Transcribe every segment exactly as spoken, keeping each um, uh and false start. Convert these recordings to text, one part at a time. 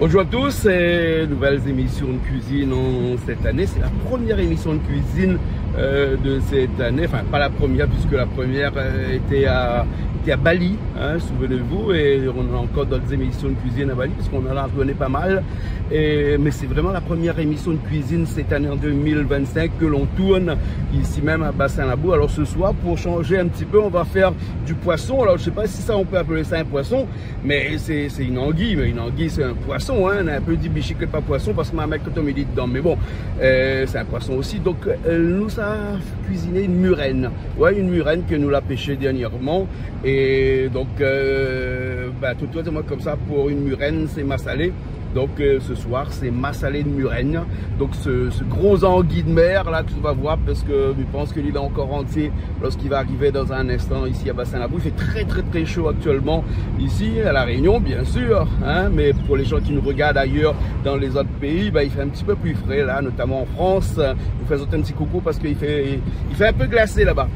Bonjour à tous, c'est nouvelles émissions de cuisine en cette année. C'est la première émission de cuisine, euh, de cette année. Enfin, pas la première, puisque la première, euh, était à, était à Bali, hein, souvenez-vous. Et on a encore d'autres émissions de cuisine à Bali, puisqu'on en a tourné pas mal. Et, mais c'est vraiment la première émission de cuisine cette année en deux mille vingt-cinq que l'on tourne ici même à Bassin Labou. Alors ce soir, pour changer un petit peu, on va faire du poisson. Alors je sais pas si ça, on peut appeler ça un poisson, mais c'est, c'est une anguille, mais une anguille, c'est un poisson, hein. On a un peu dit bichique, pas poisson, parce que ma mèt koton midi dedan. Mais bon, euh, c'est un poisson aussi. Donc, euh, nou sa kuiziné une murène. Ouais, une murène ke nou la pêchée dernièrement. Et donc, euh, bah, tout, tout, moi, comme ça, pour une murène, c'est massalé. Donc, euh, ce soir, c'est massalé de murène. Donc, ce, ce gros anguille de mer, là, que tu vas voir, parce que je pense que l'île est encore entier lorsqu'il va arriver dans un instant ici à Bassin Labou. Il fait très, très, très chaud actuellement ici, à La Réunion, bien sûr, hein, mais pour les gens qui nous regardent ailleurs, dans les autres pays, bah, il fait un petit peu plus frais, là, notamment en France. Je vous fais un petit coucou parce qu'il fait, il fait un peu glacé là-bas.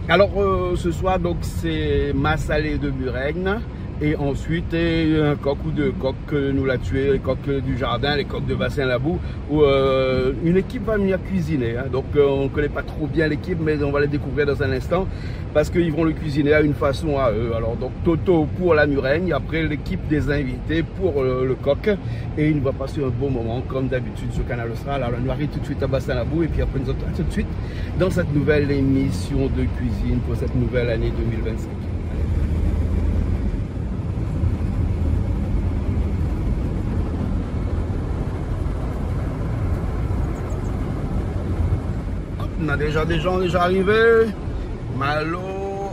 Alors, euh, ce soir, donc, c'est massalé de murène. Et ensuite, euh, un coq ou deux coqs que nous l'a tué, les coqs du jardin, les coqs de Bassin Labou, où, euh, une équipe va venir cuisiner, hein. Donc, euh, on connaît pas trop bien l'équipe, mais on va les découvrir dans un instant, parce qu'ils vont le cuisiner à une façon à eux. Alors, donc, Toto pour la murène, et après, l'équipe des invités pour, euh, le coq. Et il va passer un bon moment, comme d'habitude, sur Kanal Austral. Alors, nou ariv tout de suite à Bassin Labou, et puis après, nou artrouv tout de suite dans cette nouvelle émission de cuisine pour cette nouvelle année deux mille vingt-cinq. Hop, on a déjà des gens déjà arrivés. Malo,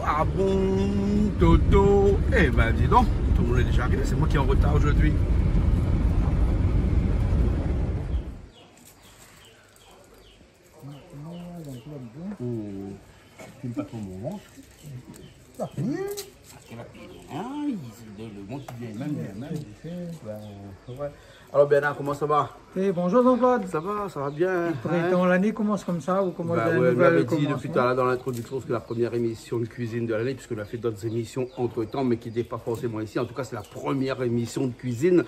Abon, Toto. Eh ben, dis donc, tout le monde est déjà arrivé. C'est moi qui est en retard aujourd'hui. Hmm. J'aime pas trop mon ventre. Ah, oui. Parce que là, il vient, il, le, le monde qui vient, même, vient, même. Ouais. Alors, Bernard, comment ça va ? Eh, bonjour Jean-Claude. Ça va, ça va bien, hein ? Pourtant, l'année commence comme ça, ou comme... Bah ouais, on avait dit depuis tout à l'heure dans l'introduction, c'est la première émission de cuisine de l'année, puisqu'on a fait d'autres émissions entre-temps, mais qui n'étaient pas forcément ici. En tout cas, c'est la première émission de cuisine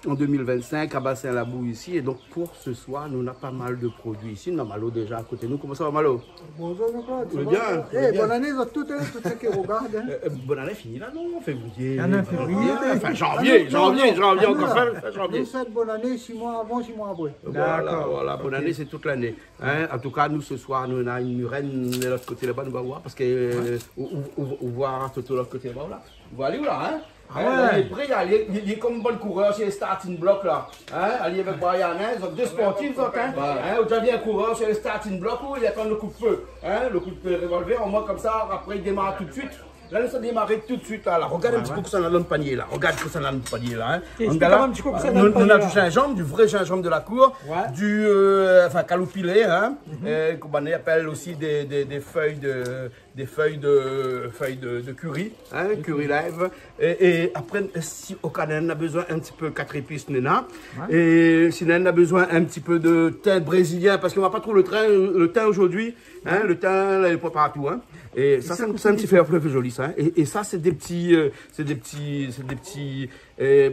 en deux mille vingt-cinq à Bassin Labou ici. Et donc, pour ce soir, nou na pas mal de produits ici. Nou na Malo déjà à côté de nous. Comment ça va, Malo ? Bonjour Jean-Claude, ça va bien ? Eh, bonne année à toutes, hein, tous ceux qui regardent, hein. Euh, euh, bonne année fini là, non ? Février. Ah non, février, enfin, janvier, janvier, janvier, encore fin, fin janvier. Nous, c'est bonne année, six mois avant, six mois après. Voilà, bonne année, c'est toute l'année. Hein, en tout cas, nous, ce soir, nou na une murène de l'autre côté là-bas, nou va voir, parce que, euh, ou, ou, ou, ou voir tout de l'autre côté là-bas, là. Voilà, là, hein. Ah ouais. Hein, il est prêt, là, il est, il est comme bon coureur sur le starting block, là. Hein, ali avec Brian, hein, ils ont deux sportifs, ils ont, hein. Ouais. Hein, ou déjà bien coureur sur le starting block, ou il attend le coup de feu. Hein, le coup de feu revolver, au moins comme ça, après, il démarre tout de suite. Là, nou sa démaré tout de suite, là, là. Regarde un petit peu kosa nou na dan le panier, là. Regarde kosa nou na dan le panier, là, hein. Explique-moi un petit peu kosa nou na dan le panier, là. Nou na du gingembre, du vrai gingembre de la cour, du, euh, enfin, kaloupilé, hein. Euh, comme on appelle aussi des, des, des feuilles de, des feuilles de, feuilles de, de curry, hein, curry lime. Et, et après, si au cas néna besoin un petit peu quatre épices, néna. Ouais. Et si néna besoin un petit peu de thym brésilien, parce qu'on n'a pas trop le thym, le thym aujourd'hui, hein, le thym, là, il est pas partout, hein. Et ça, c'est un, c'est un petit fèr flèv joli, ça, hein. Et, et ça, c'est des petits, euh, c'est des petits, c'est des petits, euh,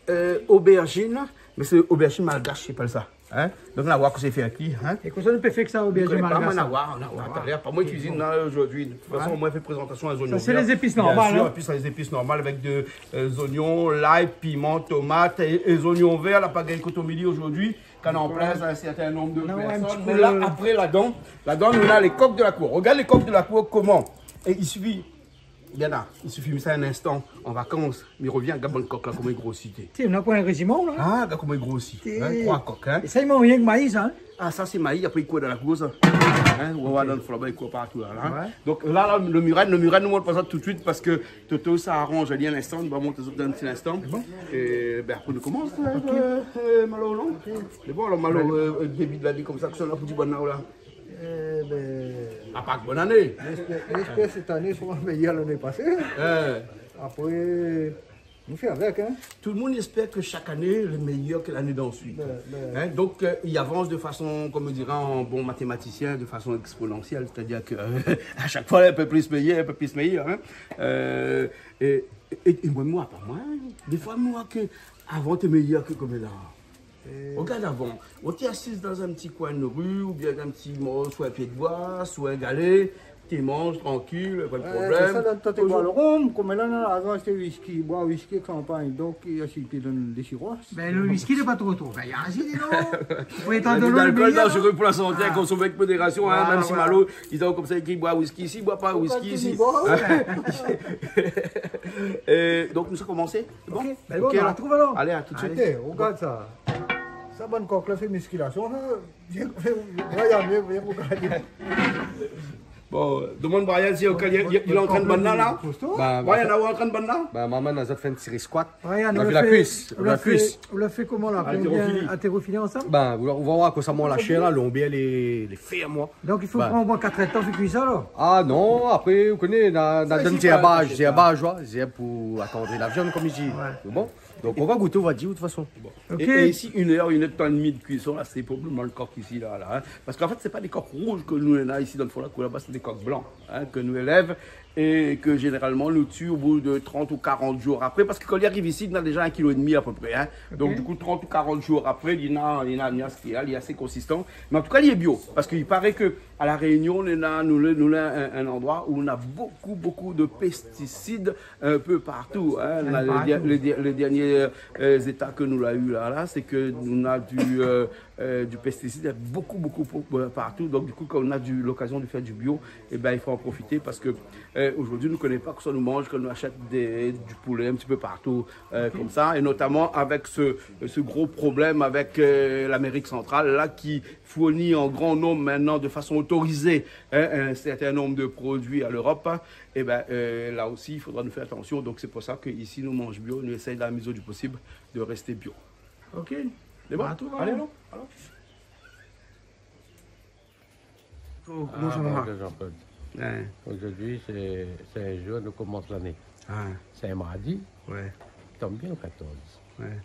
euh, aubergines, mais c'est aubergine malgache, c'est pas ça. Hein ? Donc, nou va voir kosa i fé avèk li, hein ? É kosa nou pé fé avèk sa, aubergine malgache ? Nou va voir, nou va voir talèr. Pas moi qui cuisine, là, aujourd'hui. De toute façon, moi, je fais présentation à les oignons verts. Ça, c'est les épices normales, hein ? Bien sûr, et puis c'est les épices normales avec de, euh, les oignons, l'ail, piment, tomate et, et les oignons verts, la pagaille koton midi aujourd'hui, qu'on emplace un certain nombre de personnes. Mais là, après, là-dedans, là-dedans, nou na les coqs de la cour. Regarde les coqs de la cour, comment ? Et il suffit Bien la, i sufi mi sa in instan an vakans, mi revien, gard bann kok la, koman i grosi, té. Té, nou na pou in réjiman la. Ah, gard koman i grosi. Té. Hein, troi kok, hein. É sa, i manz rienk mayi sa, hein. Ah, sa sé mayi, apré i kour dan la kour sa. Hein, ou va oir dan le flanbo, i kour partou la, la, hein. Ouais. Donk la, la, le murène, le murène, nou mont pa sa tout de suit parske Toto sa aranz ali in instan, nou va mont sa dan in ti instan. Sé bon. É bin apré nou komans, euh, euh, Malo, non ? Sé bon, alor Malo, euh, début de l'année konmsa, kosa nou na pou di bann la ? Eh ben, à part bonne année. J'espère, j'espère cette année sera meilleure l'année passée. Hein. Après, on fait avec, hein. Tout le monde espère que chaque année est meilleure que l'année d'ensuite. Ben, ben. Hein, donc, euh, il avance de façon, comme on dirait en bon mathématicien, de façon exponentielle. C'est-à-dire que, euh, à chaque fois, un peu plus meilleur, un peu plus meilleur, hein. Euh, et, et, et moi, moi, par moi, hein, des fois, moi, que Avan té méyèr ke koméla. Regard avan, ou té asiz dan in ti koin de ri, oubien dan in ti mor-, sou in pié d'boi, sou in galé, té manz trankil, pa de problèm. Sé sa, la, tann té boir lo rom, koméla, non, avan té whisky, boir whisky èk shanpagn, donk, i a sité dan lé siros. Bin, lo whisky, lé pa tro, tro. Bin, i a azit, di donk. Fo étann lo méyèr, danzéré pou la santé, konsomé èk modérasion, in, mèm si Malo, i di konmsa, i boir whisky isi, i boir pa whisky isi. Donk, nou sa komansé. Sé bon ? OK, bin, bon, alor. Artrouv alor. Alé, a tout de suite. OK, regard sa. Sa, bann kok la fé miskilasion, sa. Vien, vien, vien, vien, vien, regard. Bon, demann Brian si, OK, li, li, li lé antrin bann la, la. Brian, ou lé antrin bann la ? Bin, momon, nou la fé in ti squat. Brian, ou la fé, ou la fé koman la ? Haltérofilie. Konbien haltérofilie ansanm ? Bin, ou va, ou va oir kosa moin la shèr la, lonbèr lé, lé fèrm, moin. Donk, i fo pran omoin katr èr d'tan pou kui sa, la ? Ah non, apré, ou koné, na, na dé zèrbaz, zèrbaz, ouais, zèrb pou atandri la viann, konm i di. Ouais. Bon. Donk, ou va gouté, ou va dir, de tout fason. Bon. OK. É, é isi, inn èr, inn èr d'tan é dmi de kuison, la, sé probabloman lo kok isi, la, la, in. Parske an fèt, sé pa dé kok rouz ke nou néna isi dan lo fon la kour laba, sé dé kok blan, in, ke nou élèv é ke zénéralman nou tié o bout de trant ou karant zour apré, parske kan li ariv isi, li na déza in kilo é dmi apépré, in. Donk, du kou, trant ou karant zour apré, li na, li na, li na sak li lé, li lé asé konsistan. Mé an tou ka, li lé bio, parske i paré ke a La Rényon, nou na, nou lé, nou lé in, in landroi ousa néna bokou, bokou de pestisid in pé partou, in. In pé partou. Na lé dèr-, lé dèr-, lé dèrnié, euh, zéta ke nou la u la, la, sé ke nou na du, euh, euh, du pestisid, néna bokou, bokou pou, euh, partou. Donk, du kou, kan nou na du, lokazion de fèr du bio, é bin, i fo an profité parske, euh, zordi, nou koné pa kosa nou manz kan nou ashèt dé, du poulé in ti pé partou, euh, konmsa. É notaman avèk se, se gro problèm avèk, euh, l'Amérik Santral, la, ki fourni an gran nonb mintnan de fason otorizé, in, in sèrtin nonb de produi a l'Europe, é bin, euh, la osi, i fodra nou fé atansion. Donk, sé pou sa ke isi, nou manz bio, nou éséy, dan la mezir du posib, de rèsté bio. OK. Sé bon ? Alé, alon, alon. Oh, koman sa va ? Ah, bonjour Jean-Claude. Ouais. Zordi, sé, sé in zour, nou komans lané. Ah. Sé in mardi. Ouais. Tonm bien lo katorz. Ouais.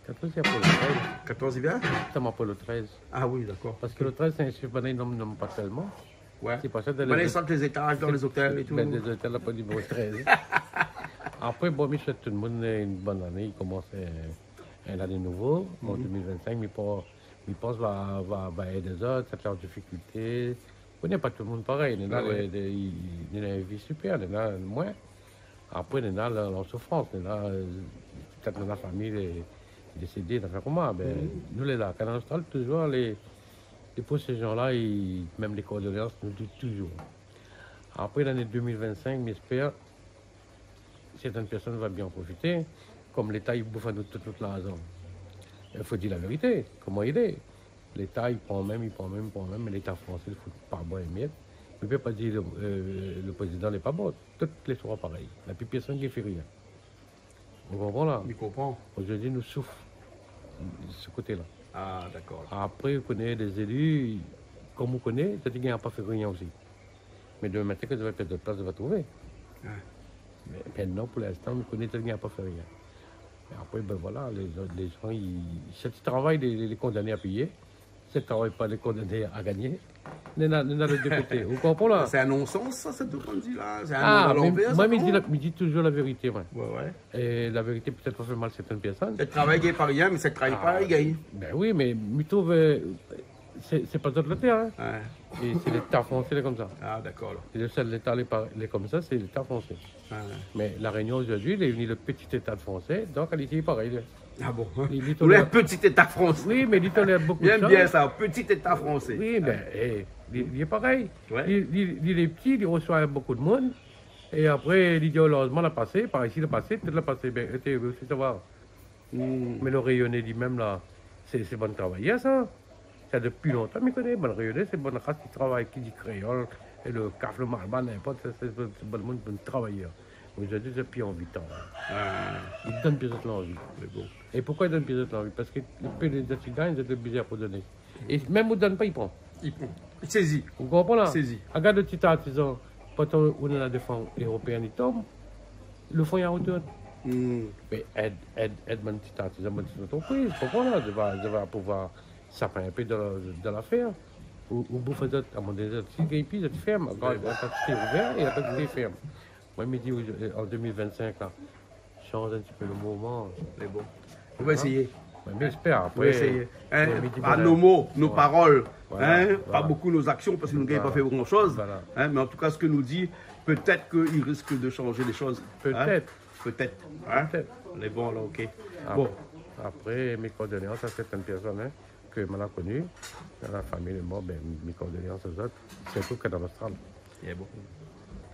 Katorz, sé apré lo trèz. Katorz, sé bien ? Tonm apré lo trèz. Ah oui, dakor. Parske lo trèz, sé in shif banna i nonm, nonm pa tèlman. Ouais. Sé pou sa, dan lé zotèl, lé zotèl é tou. Bin, lé zotèl, la pa di bon trèz. Apré, bon, mi souèt tout demoun, euh, in bone ané, i komans, euh, in lané nouvo, an dé mil vinn-sink, mi pa, mi pans va, va, va èd lézot, sat lé an difikilté. Ou koné pa tout demoun parèy, néna dé, dé, i, i, néna in vi sipèr, néna moin. Apré, néna la, la soufrans, néna, euh, pétèt néna la fami lé désédé, néna koman, bin, nou lé la, Kanal Austral, toujour, lé, lé pou sé jan-la, é mèm lé kordonléans, nou di toujour. Apré lané dé mil vinn-sink, mi éspèr, sèrtin pèrsone va bien profité, kom Léta i bouf anou tout, tout larzan. I fo di la vérité, koman i lé. Léta, i pran mèm, i pran mèm, i pran mèm, mé Léta fransé, i fout pa bon in mièt. Mi pé pa di le, euh, le prézidan lé pa bon. Tout lé troi parèy. Na pi pèrsone ki fé rien. Ou konpran la ? Mi konpran. Zordi, nou souf se koté-la. Ah, dakor. Apré, ou koné, lé zéli, kom ou koné, sa té gingn pa fé rien osi. Mé domin matin, kan zot va pèrd zot plas, zot va trouvé. Ah. Mé mintnan, pou linstan, mi koné, zot i gingn pa fé rien. Mé apré, bin voilà, lé, lé jan, i, sèt travay, lé, lé, lé kondané a péyé. Sèt travay pa, lé kondané a gagné. Néna, néna lé dé koté. Ou konpran la ? Sé in non-sans, sa, sèt ou konn di la. Sé in mond a lanvèr, sa, non ? Ah, mé moin, mi di la, mi di toujour la vérité, moin. Ouais, ouais. É la vérité pétèt va fé mal sèrtin pèrsone. Sèt travay i gingn pa rien, mé sèt travay pa i gingn. Bin oui, mé mi trouv, euh, sé, sé pa zot la tèr, in. Ouais. É sé Léta fransé, lé konmsa. Ah, dakor, alor. É le sèl Léta, lé pa, lé konmsa, sé Léta fransé. Ah, ouais. Mé La Rényon, zordi, lé vni le pti Éta fransé, donk, lé parèy. Ah bon ? Li, li tolèr... Ou lé pti Éta fransé. Oui, mé li tolèr bokou de shoz. Bien, bien sa, pti Éta fransé. Oui, bin, é, li, li lé parèy. Ouais. Li, li, li lé pti, li resoi bokou de moun. É apré, li di, oh, érèzman, la pasé, par isi, la pasé, tout la pasé, bin, été, osi, sa va. Hmm. Mé le Rényoné li mèm la, sé, sé bann travayèr sa. Sa dopi lontan, mi koné, bann Rényoné, sé bann ras ki travay, ki di kréol, é le kaf, le malba, ninport, sé, sé, sé bann moun, bann travayèr. Mé zordi, zot na pi anvi tan. Ah. I donn pi zot lanvi. Mé bon. É poukosa i donn pi zot lanvi ? Parske le pé de zot i gingn, zot lé oblizé abandonné. É mèm ou donn pa, i pran. I pran. I sézi. Ou konpran la ? Sézi. Agard le ti artizan, pourtan ou néna dé fon éropéen i tonm, le fon i retourn. Hmm. Mé èd, èd, èd bann ti artizan, bann ti antrepriz, ou konpran la ? Zot va, zot va pouvoir sap in pé dan, dan lafèr. Ou, ou bouf zot, amoin, zot i gingn pi, zot i fèrm. Ankor, la kantité ouvèr é la kantité fèrm. Moin, mi di, euh, an dé mil vinn-sink la, shanj in ti pé le mouvman. Mé bon. On va essayer. Hein ? Ben, j'espère. On va essayer. Hein, par nos mots, nos paroles, hein, pas beaucoup nos actions, parce que nous ne gagnons pas fait grand-chose. Voilà. Hein, mais en tout cas, ce que nous dit, peut-être qu'il risque de changer les choses. Hein ? Peut-être. Peut-être. Hein ? Peut-être. Lé bon, alors, ok. Bon. Après, mes condoléances à certaines personnes, hein, ke moin la koni, dan la fami, lé mor, ben, mes condoléances aux autres, surtout Kanal Austral. Lé bon.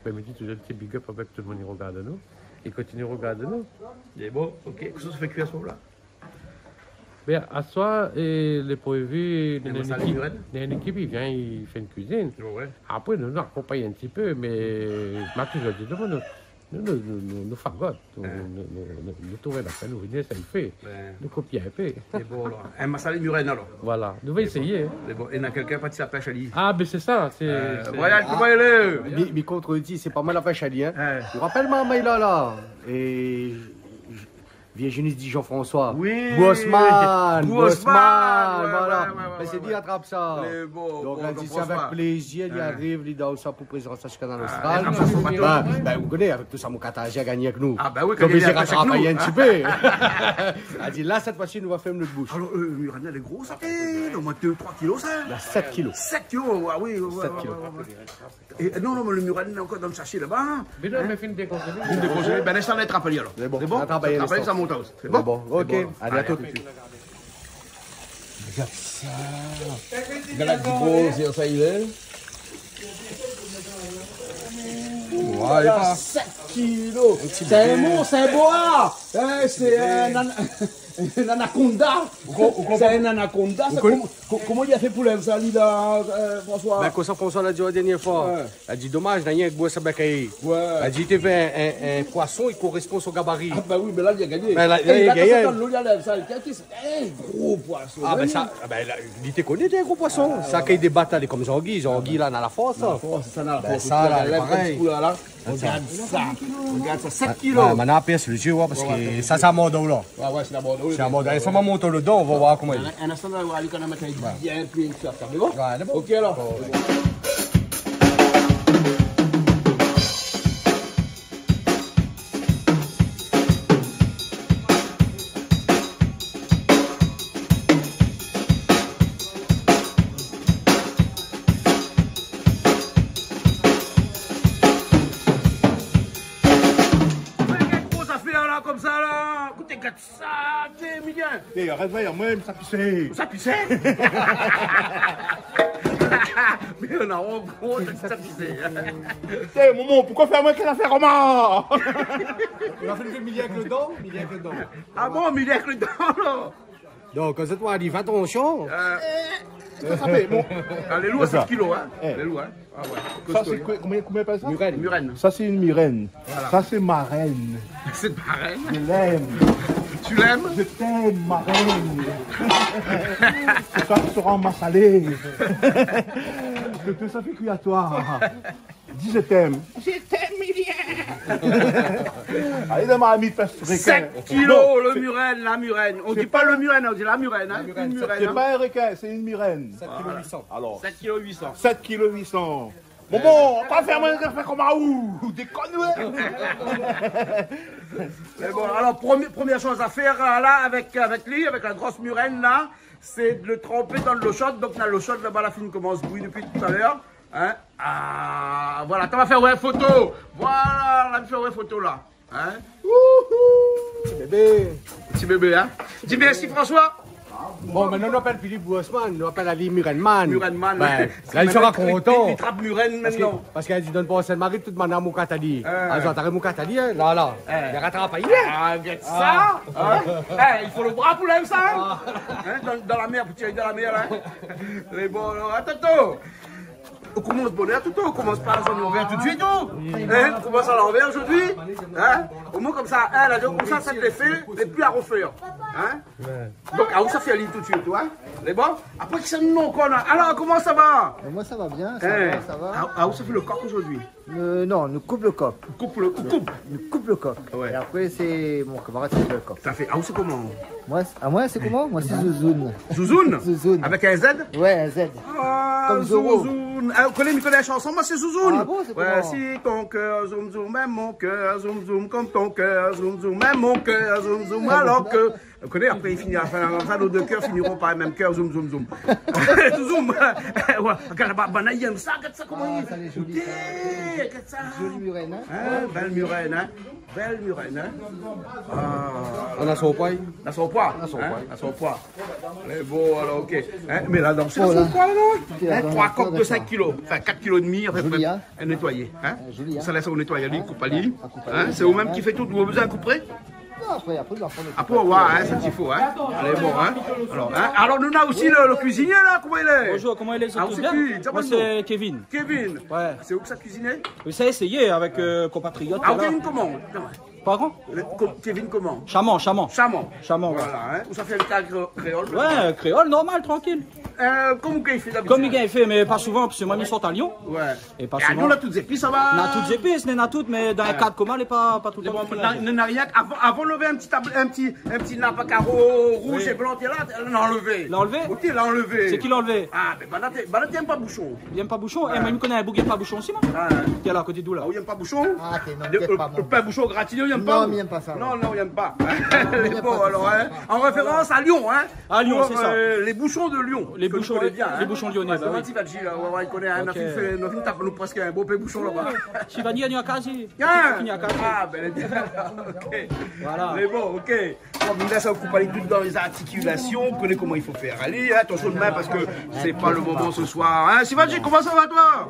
Ben, mi di toujour in ti big up avèk tout le monde i regard anou. I kontinié regard anou. Lé bon, ok. Kosa ou fé kui aswar la ? Ben, aswar, é, lé prévu, néna in ékip, néna in ékip i vien, i fé in kuizine. Ouais, ouais. Apré, nou, nou akonpagn in ti pé, mé ma toujour di, nou, nou, nou, nou, nou, nou fagot. Nou, nou, nou, nou, nou trouv in afèr, nou vien, sa i fé. Nou kopi in pé. Lé bon, alor. In masalé mirèn, alor. Voilà. Nou va éséyé, hein. Lé bon. É na kèlkin la parti la pèsh ali. Ah, ben, sé sa, sé, sé... Voilà, tu vois, lé... Mi, mi kontredi, sé pa moin la pèsh ali, hein. Ou rapèl, ma, ma, la, la. É Virginie di Jean-François. Oui. Bosman, Bosman, ouais, voilà. Ben, sé li la trap sa. Lé bon, bon, Jean-François. Donk, li di, sé avèk plézir li ariv, li done sa pou prézant Kanal Austral. Ah, li trap sa son bato. Ben, ben, ou koné, avèk tout sa, mon katazé la gagné avèk nou. Ah, ben oui, kan li la gagné avèk nou, hein. Donk, li di, ratras in ti pé. Li di, la, sèt foi si, nou va fèrm nout boush. Alor, euh, mirèn, lé gro, sa, eh, omoin dé, troi kilo, sa. Li na sèt kilo. Sèt kilo, ah oui, ouais, ouais, ouais. Sèt kilo. É, non, non, mé le mirèn lé ankor dan le sashé laba. Mé non, mé fine dékonzélé. Fine dékonzélé. Ben, lès ali trap ali, alor. Lé bon. Lé bon ? Sa trap ali, sa mont. Lé bon, ok. Lé bon. Alé, a tout de suite. Gard sa. Gard la gro, sé sa, i lé. Voilà, sèt kilo. Sé in mons, sé in boa. Eh, sé in an-, in anakonda. Ou kon-, ou konpran. Sé in anakonda, sa. Ou kon-, koman, ko-, koman li la fé pou lèv sa, li la, euh, François ? Ben, kosa François la di la dèrnié foi. Ouais. La di, domaz, na rienk boué sa bèk ali. Ouais. La di, té fé in, in, in poison, i korespon son gabari. Ah, ben oui, mé la, li la gagné. Ben, la, la, li la gagné. É la, kan, kan li la lèv sa, li di, in gro poison. Ah, ben, sa, ah, ben, la, li té koné, té in gro poison. Ah, sa, ouais, kan i débat, lé konm zangi. Zangi, la, na la fors, sa. Na la fors, sé sa, na la fors. Ben, sa, la, lèv parèy. Konm ti kou la, la. Regard sa. Regard sa, sèt kilo. Ouais, ouais, mé na pès le zié, ouais, parske sa, sé in mordo, la. Ouais, ouais, sé in mordo, oui. Sé in mordo. É sa, ma mont le dan, nou va voir koman li lé. In instan, nou va voir, li, kan mèm, bien, pi, pi, pi, bon. Ouais, lé bon. Ok, alor. Bon, ouais. Mé kèl gro zafèr la, konmsa la. Ékout, gard sa, té, Émilien. Té, arèt, va, moin, sa i pis. Sa i pis ? Mé non, an gro, sa i pis. Té, momon, poukoué fé amoin kèl zafèr konmsa ? Ou la fé Émilien avèk le dan, Émilien avèk le dan. Ah bon, Émilien avèk le dan, la. Donk, kan zot i voi, fé atansion. Euh, sa, sa fé, bon. Ah, lé lour, sèt kilo, hein. Eh. Lé lour, hein. Ah ouais. Sa, sé kosa, koman, koman i apèl sa ? Mirèn. Mirèn. Sa, sé in mirèn. Voilà. Sa, sé ma rèn. C'est ma reine. Je l'aime. Tu l'aimes ? Je t'aime, ma reine. Ce soir, tu seras en massalé. Que, que ça fait cuire à toi. Dis, je t'aime. Je t'aime, Émilien. Alé, la marmit, fé sèt kilo, le mirèn, la mirèn. On dit pas le mirèn, on dit la mirène, hein. La mirène. Une mirène, hein. C'est pas un requin, c'est une mirène. Sèt kilo uit san. Voilà. Alors. Sèt kilo uit san. Sèt kilo uit san. Bon, bon, ankor fé amoin in zafèr konmsa, ou, ou dékone, ouais. Mé bon, alor, promi-, promié shoz a fèr, euh, la, avèk, avèk li, avèk la gro mirèn, la, sé de le tranpé dan de lo sho. Donk, la, lo sho laba, la fine komans bouyir dopi talèr. Hein ? Ah, voilà, atann, ma fé in foto. Voilà, la, ma fé in foto, la. Hein ? Wouhou ! Ti bébé. Ti bébé, hein ? Di mèrsi, François. Bon, mintnan, nou apèl Philippe Bosman, nou apèl ali Mirèn Man. Mirèn Man. Ben, la, li sra kontan. Li, li trap mirèn mintnan. Parske, parske li di, donn pa Sint-Mari, tout bann amour kat ali. Ah, zot arèt mon kat ali, hein, la, la. Eh. Li ratrap, hein. Ah, gèt sa. Ah. Hein ? Eh, i fo le bra pou lèv sa, hein. Ah. Hein, dan, dan la mèr, pou tir dan la mèr, la. Mé bon, alor, atann, atann. Ou komans bonèr, tout, ou komans pa a lanvèr tout de suite, ou. Hein, ou komans a lanvèr zordi. Hein ? Omoin konmsa, hein, la, konmsa, sa té fé, é pi a refèr. Hein ? Ouais. Donk, aou sa fé ali tout de suite, ou, hein ? Lé bon ? Apré, kisa nou néna ankor la ? Alor, koman sa va ? Euh, moi, ça va bien, ça va, ça va. Aou, aou sa fé le kok zordi ? Euh, non, nou koup le kok. Koup le, koup. Nou koup le kok. Ouais. É apré, sé mon kamarad ki fé le kok. Sa fé, aou sé koman ? Moin, sé, ah, moin, sé koman ? Moin, sé Zouzoun. Zouzoun ? Zouzoun. Avèk in Z ? Ouais, in Z. Ah, konm Zorro. Zouzoun. Ah, ou koné, mi koné la shanson, moin, sé Zouzoun. Ah bon, sé koman ? Ouais, si ton cœur zoom zoom, même mon cœur zoom zoom, comme ton cœur zoom zoom, même mon cœur zoom zoom, alors que Ou koné, apré, li fini, anfin, anfin, nos deux cœurs finiront par un même cœur, zoom, zoom, zoom. Zoom. Ouais, gard laba, banna i yèm sa, gard sa, koman li... Ah, sa lé zoli, sa. Oté, gard sa. Zoli murène, hein ? Hein, bèl murène, hein ? Bèl murène, hein ? Ah. Néna son poi. Néna son poi. Néna son poi. Hein ? Néna son poi. Lé bon, alor, OK. Hein ? Mé la, dan... Oh, la. Troi kok de sink kilo. Anfin, kat kilo é demi, a pé pré. Zoli, hein ? Nétoiyé, hein ? Ah, zoli, hein ? Sa lès aou nétoiyé, li, koup ali. Ah, koup ali. Hein ? Sé ou mèm ki fé tout, ou la pa bezoin koup ? Non, apré, apré, nou va pran le... Apré, ou va oir, hein, sak i fo, hein. Lé bon, hein. Alor, hein, alor, nou néna osi le, le kuizinié la, koman i lé ? Bonjour, koman i lé, tout bien ? Ah, ou sé ki ? Sa va, Kevin. Kevin. Ouais. Sé ou ki sa kuiziné ? Oui, sa éséyé avèk, euh, konpatriot la. Ah, ou Kevin koman ? Pardon ? Le, ko-, Kevin koman ? Chaman, Chaman. Chaman. Chaman, ouais. Voilà, hein. Ou sa fé in kaz kré-, kréol ? Ouais, kréol, normal, trankil. Euh, koman ou gingn fé dabitid ? Koman mi gingn fé, mé pa souvan, parske moin, mi sort a Lyon. Ouais. É pa souvan. É nou, néna tout zépis, sa va ? Néna tout zépis, néna tout, mé dan in kad komin, lé pa, pa toultan... Lé bon, néna, néna rienk avan, avan nou lavé in ti tab-, in ti, in ti nap a karo rouz é blan, té la, la anlvé. La anlvé ? Oté, la anlvé. Sé ki la anlvé ? Ah, mé banna té, banna té i yèm pa boushon. I yèm pa boushon ? Eh, moin, mi koné in boug i yèm pa boushon osi, moin. Ah. Té la, koté d'ou la ? Ah, ou i yèm pa boushon ? Ah, té non, de, té pa bon. Le pain boushon gratiné, ou i yèm pa ? Non, mi yèm pa sa, non, non, ou i yèm pa. Lé bon, alor, hein. En référence à Lyon, hein. À Lyon, c'est ça. Pour, euh, les bouchons de Lyon, que tu connais bien, hein. Les bouchons lyonnais, bah oui. Parce que moi, tu vas dire, ouais, ouais, il connaît, hein, on a fini fait, on a fini taper, nous, presque un beau peu bouchon là-bas. Shivani, il y a un casier. Ah, ben, OK. Voilà. Mais bon, OK. Bon, mi lès aou koup ali tout dan lé zartikulasion, ou koné koman i fo fé. Alé, hein, atansion dmin, parske sé pa le moman se soir, hein. Shivani, koman sa va, toi ?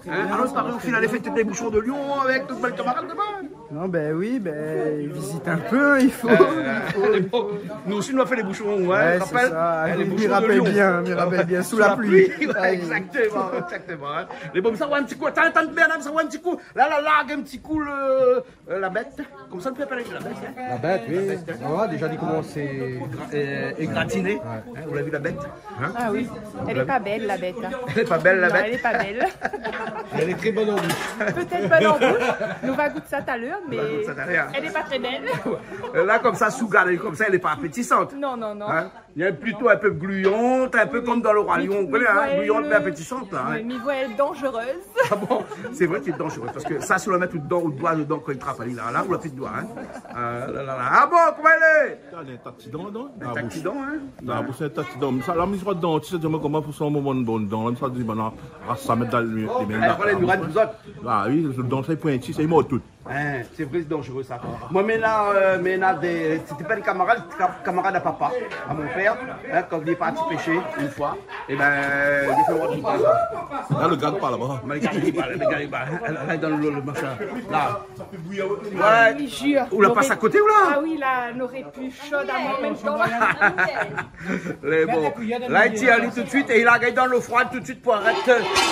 Hein, alor, paré, ou fine alé fé tout lé boushon de Lyon avèk tout bann kamarad laba ? Non, ben oui, ben, i vizit in pé, i fo, i fo. Euh, à l'époque, nous aussi, nous avons fait les bouchons, hein, tu te rappelles ? Ouais, c'est ça. Mi rapèl bien, mi rapèl bien, sous la pluie. Sous la pluie, ouais, exactement, exactement, hein. Lé bon, sa, ouais, in ti kou. Atann, atann, Bernard, sa, ouais, in ti kou. La, la, larg in ti kou le, euh, la bèt. Koman sa i apèl, la bèt, hein ? La bèt, oui. La bèt, hein. Ah ouais, déza, li komans, sé égra-, euh, égratiné. Ouais. Hein, vous l'avez vu, la bèt ? Hein ? Ah oui. Vous l'avez vu ? Elle est pas belle, la bête, hein. Elle est pas belle, la bête ? Non, elle est pas belle. Elle est très bonne en bouche. Peut-être bonne en bouche. Nou va gout sa talèr, mé... Nou va gout sa talèr. Elle est pas très belle. La, konmsa, si ou gard ali konmsa, lé pa apétisant. Non, non, non. Hein ? Lé plito in pé gliyant, in pé konm dan le Roi Lion. Oui, oui. Ou koné, hein, gliyant, mé apétisant, la, hein. Mi voi èl dangereuse. Ah bon ? Sé vré ke lé dangereux, parske sa, si ou la mèt out doi, out doi dedan, kan i trap ali la, la, ou la pi d'doi, hein. Ah, la, la, la. Ah bon, koman i lé ? Néna in ta ti dan, non ? In ta ti dan, hein ? Néna in ta ti dan. Sa, la, mi sava dantis, sa di amoin koman pou sa, in moman, in bon dan. La, mi sa di, ben, la, ah, sa mèt dan le, le, le... Alé, pran lé mirène, zot. Ah oui, le dan, sa, i pointi, sa, i mord tout. Hein, sé vré, sé dangereux, sa. Moin, mé la, euh, mé la, dé, sété pa dé kamarad, ka-, kamarad a papa, a mon pèr, hein, kan li lé parti pèshé, in foi, é ben, li la fé mord in poison. La, le gars i parl laba. Mé le gars i parl, le gars i parl, hein, la, la, dan le, le machin, la. Ouais. Oui, jure. Ou la pas a koté, ou la ? Ah oui, la, noré pu shod amoin an mèm tan. Lé bon. La, i tir ali tout de suite é li la gingn dann lo frod tout de suite pou arèt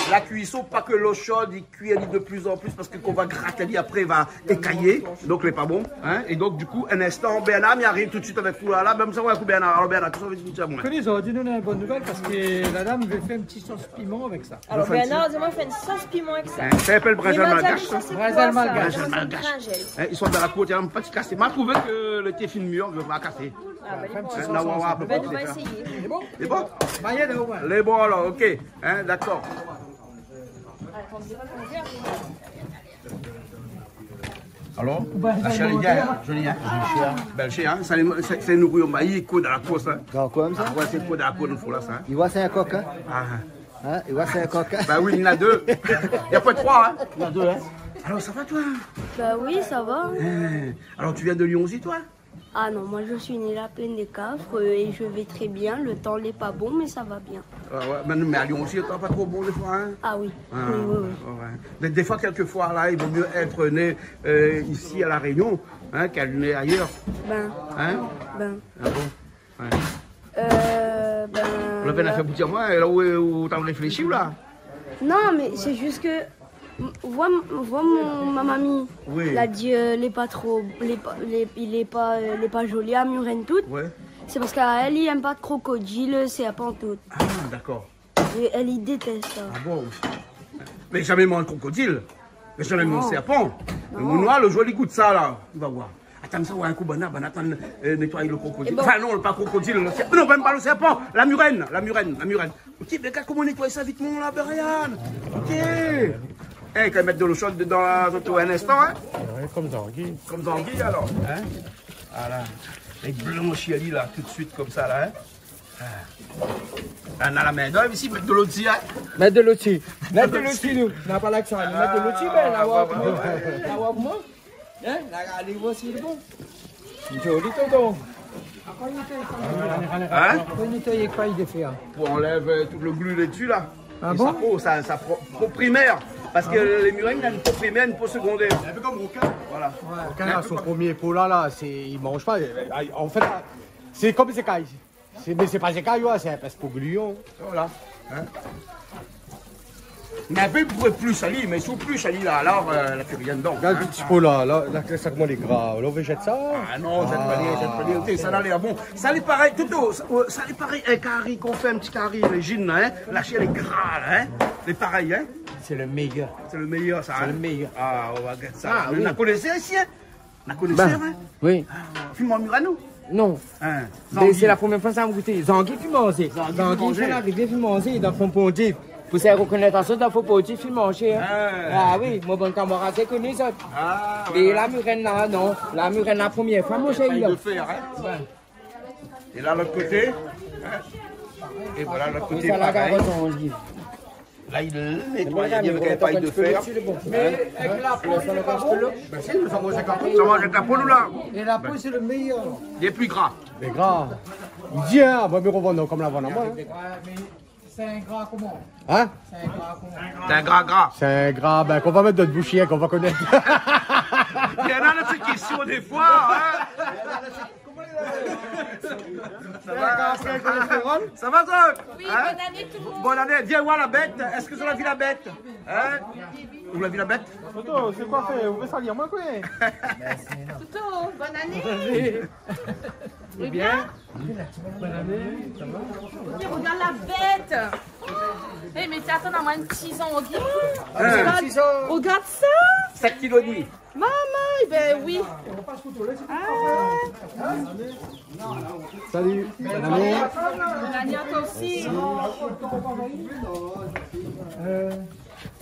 la kuison, pa ke lo sho i kui ali de plus en plus, parske kan ou va grat ali apré, li va ékayé, donk lé pa bon, hein. É donk, du coup, in instan, Bernard i ariv tout de suite avèk ou la, la, mèm sa, ouais, avèk Bernard. Alor, Bernard, kosa ou vé di amoin ? Ke lé zot, nou néna in bone nouvèl, parske la dam i vé fé in ti sos piman avèk sa. Alor, Bernard, di amoin, fé in sos piman avèk sa. Hein, sa i apèl brinzèl malgash, sa. Brinzèl malgash. Brinzèl malgash. Hein, i sort dan la kour, in ti kas. Ma trouvé ke lété fine mir, i vé pa kasé. Ah, ben, lé bon. Hein, nou va oir apré. Ben, nou va éséyé. Lé bon ? Lé bon ? Lé bon, alor, OK. Hein, dakor. Alor, la shèr lé bien, hein, zoli, hein. Bèl shèr, hein. Sa, sé, sé nouri o mayi, i kour dan la kour, sa. Dan la kour, konmsa ? Ah ouais, sé kour dan la kour, nou fé la, sa, hein. I voi sé in kok, hein ? Ah. Hein, i voi sé in kok, hein ? Bah oui, néna dé. Na pa troi, hein ? Néna dé, hein ? Alor, sa va, toi ? Bah oui, ça va. Hein. Alors, tu viens de Lyon aussi, toi ? Ah non, moi je suis née la plaine des Cafres, euh, et je vais très bien. Le temps n'est pas bon, mais ça va bien. Ah ouais, mé, mé a Lyon osi, lé pa tro bon défoi, hein ? Ah oui. Ah, oui, oui, oui. Ouais, ouais. Dé, défoi, kèlkefoi, la, i vo myé èt né, euh, isi a La Rényon, hein, ke né ayèr. Ben. Hein ? Ben. Ah bon ? Ouais. Euh, ben, ou la fé in afèr pou dir amoin, la ou, ou té réfléshi, ou la ? Non, mé sé zis ke M-, voi, m-, voi mon, ma mami, oui, la di, euh, lé pa tro, lé pa, lé, lé pa, euh, lé pa zoli, a Murène tout. Ouais. Sé parske èl, i èm pa krokodil, sèrpan tout. Ah, dakor. É èl, i détès sa. Ah bon ? Mé zamé manz krokodil. Mé zamé manz sèrpan. Non. Mé mon noir, lo zour li gout sa, la, ou va oir. Atann, sa, ouais, in kou, banna, banna, atann, euh, nétoy lo krokodil. É bon. Anfin, non, pa krokodil, lo sèr-, non, mèm pa lo sèrpan. La murène, la murène, la murène. Ok, bin, koman nétoy sa vitman la, Brian ? Ok. É, kan i mèt dolo sho dedan, la, tout in instan, in ? Ouais, konm zangi. Konm zangi, alor, in ? Voilà. É blanshi ali la, tout suit, konmsa la, in ? Ah. Nana la min d'oev isi, mèt dolo dsi, in ? Mèt dolo dsi. Mèt dolo dsi, nou. Na pa la ke sa, mèt dolo dsi, bin, la, ouais, ouais, ouais. In, la, alé voir si lé bon. Zoli, tonton. In ? Pou anlèv, euh, tout le glu lé dsi, la. Ah bon ? É sa po, sa, sa po, po primèr. Parske lé mirèy na in po primèr, in po segondèr. In pé konm rokin. Voilà. Ouais. Rokin, la, son promié po la, la, sé, i manz pa. An fèt, la, sé konm zékay. Sé, mé sé pa zékay, ouais, sé in pès pou glion. Voilà. In ? Mé in pé pli sali, mé si ou pli sali la, alor, euh, la pli rien dedan, in. Gard lo ti po la, la, la, sa koman lé gra. La, ou vé zèt sa ? Ah non, zèt pa li, zèt pa li. Ok, sa la lé bon. Sa lé parèy, Toto, sa, euh, sa lé parèy in kari k'ou fé, in ti kari, lé zine la, in. La shèr lé gra la, in. Lé parèy, in. Sé le méyèr. Sé le méyèr, sa, in. Sé le méyèr. Ah, ou va gèt sa. Ah, oui. Na koné sa isi, in. Na koné sa, in ? Bin oui. Ah, film an mir anou ? Non. In, mé zangi. Sé la promièr foi sa mi gouté. Zangi fine manzé. Zangi fine manzé. Zangi fine arivé, fine manzé, dan fon pondif. Pou sa rokonèt sa, dan fon pondif, fine manzé, in. Ah. Ah oui, mon bann kamarad, sé koni sa. Ah, ouais, ouais. É la mirèy la, non. La mirèy la, promièr foi, mon shéri, la. Pay de fèr, in. Ouais. É la, lot koté. É voilà, lot koté, parèy. La, i nétoy bien avèk in pay de fèr. Mé avèk la po, lé pa bon. Bin si, nou sa manz avèk la po. Sa manz avèk la po, nou, la. É la po, sé le méyèr. Lé pli gra. Lé gra. I di, in, va mi revann konm la vann amoin, in. Ouais, mé sé in gra koman ? In ? Sé in gra koman ? Sé in gra gra. Sé in gra, bin, k'ou va mèt dan out boush, in, k'ou va konèt. Néna dé késtion défoi, in. Sa va ? Sa va, Zok ? Oui, in ? Bonne année tout le monde. Bonne année. Vien voir la bèt. Èske zot la vi la bèt ? In ? Ou la vi la bèt ? Toto, sé koi fé ? Ou vé sali amoin, koi ? Toto, bonne année. Lé bien ? Bonne année, sa va ? Regard la bèt. É, mé atann, na in ti zan, ok. In. Regard, regard sa. Sèt kilo é dmi. Maman, é bin oui. Ah. Salut, bonne année. Bonne année à toi aussi.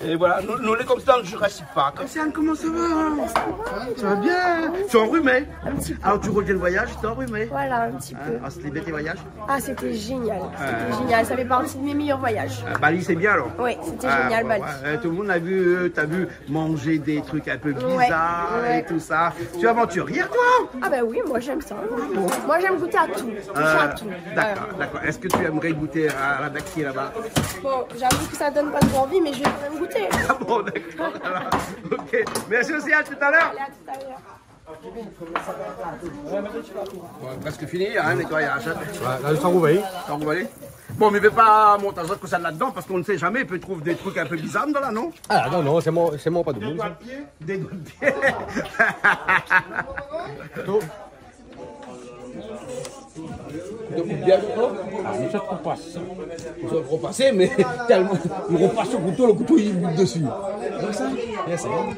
É voilà, nou, nou lé konmsa dan Jurassic Park. Océane, koman sa va ? Sa va bien ? T'es enrhumé ? Un petit peu. Alors, tu reviens de voyage, t'es enrhumé ? Voilà, un petit peu. In, ah, sété bien tes voyages ? Ah, c'était génial. C'était génial. Ça fait partie de mes meilleurs voyages. Ah, Bali, c'est bien alors ? Oui, c'était génial, ouais, Bali. Ouais. Euh, tout le monde a vu, euh, t'as vu manger des trucs un peu bizarres et tout ça. Ouais, ouais. Tu es aventurière, toi ? Ah ben oui, moi j'aime ça. Ah bon ? Moi j'aime goûter à tout. Toucher à tout. Euh, d'accord, d'accord. Est-ce que tu aimerais goûter à la bête qui est là-bas ? Bon, j'avoue que ça donne pas trop envie, mais je vais quand même goûter. Ah bon, d'accord, alors. Ok. Merci aussi, à tout à l'heure. Allez, à tout à l'heure. Ouais, presque fini, hein, nettoyage, hein. Ouais, la, sa i sa rouv ali. Sa i sa rouv ali. Bon, mé i vé pa mont azot konmsa ladan, parske on ne sait jamais, i pé trouv dé trik in pé bizar dedan la, non ? Ah non, non, sé mon, sé mon pa de moun, sa. Dé doi de pié. Dé doi de pié. Tout. Dé doi de pié, non ? Ah, mé sa, i trouv pa sa. Sa i trouv pa sa, mé tèlman i rouv pa su lo kouto, lo kouto i bit dési. Konmsa ? Bien, sé bon.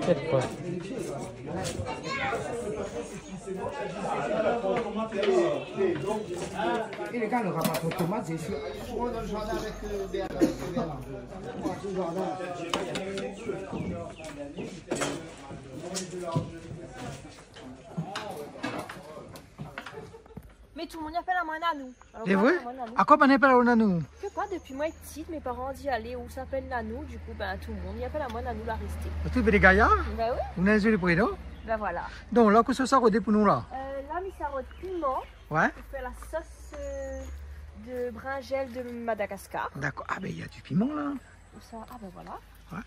Pèt pa. É lé gars, nou ramas tomat, sé sir. Mé tout le monde i apèl amoin Nanou. Alor, sé vré ? Amoin Nanou. Akoz bann i apèl aou Nanou ? Sé koi, dopi moin lé ptit, mé paran la di alé, ou i apèl Nanou, du kou, bin, tout le monde i apèl amoin Nanou, la rèsté. Ou trouv lé gayar ? Bin oui. Ou néna in zoli prénon ? Bin voilà. Donk la, kosa sa i rod pou nou la ? Euh, la, mi sa rod piman. Ouais. Pou fé la sos, euh, de brinzèl de Madagascar. Dakor. Ah bin, néna du piman la. Ousa ? Ah bin voilà. Ouais.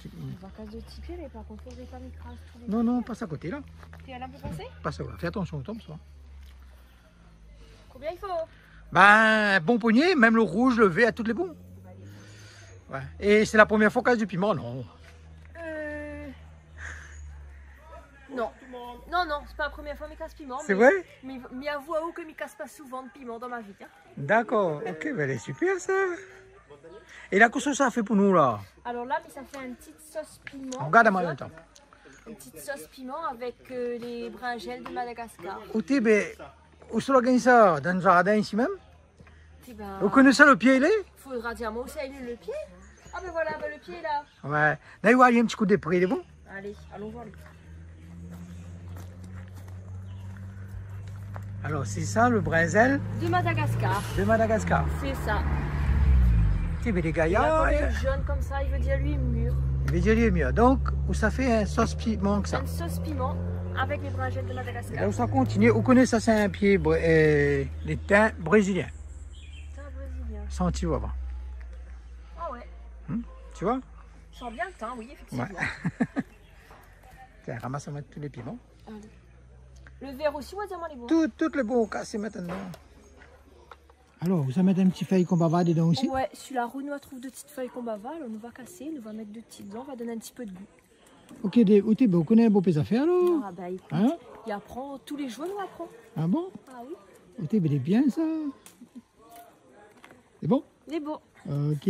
Ou va kas out ti pié, mé par kont, fodré pa mi kraz tout lé... Non, non, pas a koté la. Té la pou pasé ? Pas la. Fé atansion, i tonm sa. Konbien i fo ? Bin, bon pogné, mèm lo rouz, lo vèr, tout lé bon. Ouais. É sé la promièr foi ou kas du piman, non ? Euh, non. Non, non, sé pa la promièr foi mi kas piman. Sé vré ? Mé, mé mi avou aou ke mi kas pa souvan de piman dan ma vi, hein. Dakor, ok, bin, lé super sa. É la, kosa sa i fé pou nou la ? Alor la, mi sa fé in ti sos piman. Rogard amoin an mèm tan. In ti sos piman avèk, euh, lé brinzèl de Madagascar. Oté, bin, ousa ou la gingn sa ? Dan zardin isi mèm ? Ou koné sa, le pié, il est ? Fodra dir amoin ousa i lé le pié. Ah ben voilà, ben le pié est là. Ouais. D'ailleurs, il y a un petit coup de près, il est bon ? Allez, allons voir le pié. Alors, c'est ça, le brinzèl ? De Madagascar. De Madagascar. C'est ça. Ti, mé lé gayar, hein. Il a un peu jaune comme ça, il veut dire lui mûr. Il veut dire lui mûr. Donc, ou sa fé in sos piman ke sa. Une sauce piment avec les brinjelles de Madagascar. É la, ou sa kontinié. Ou koné sa, sé in pié br-, euh, le tin brésilien. Tin brésilien. Santi, ou va voir. Ah ouais. Hmm, tu vois ? Sent bien le thym, oui, effectivement. Ouais. Tiens, ramasse, on met tous les piments. Allez. Le vèr osi, ou va dir amoin lé bon. Tout, tout le bon, ou kas mintnan. Alors, ou sa mèt in ti fèy konbava dedan osi ? Ouais, si la rou nou va trouv de ti fèy konbava, alor nou va kasé, nou va mèt de ti dedan, nou va donn in ti pé de gou. Ok, de, ou té, ben, ou koné bonpé zafèr, alor ? Ah, ben, écoute, hein ? I aprann, tou lé jour nou aprann. Ah bon ? Ah oui. Ou té, ben, lé bien, sa. Lé bon ? Lé bon. Ok.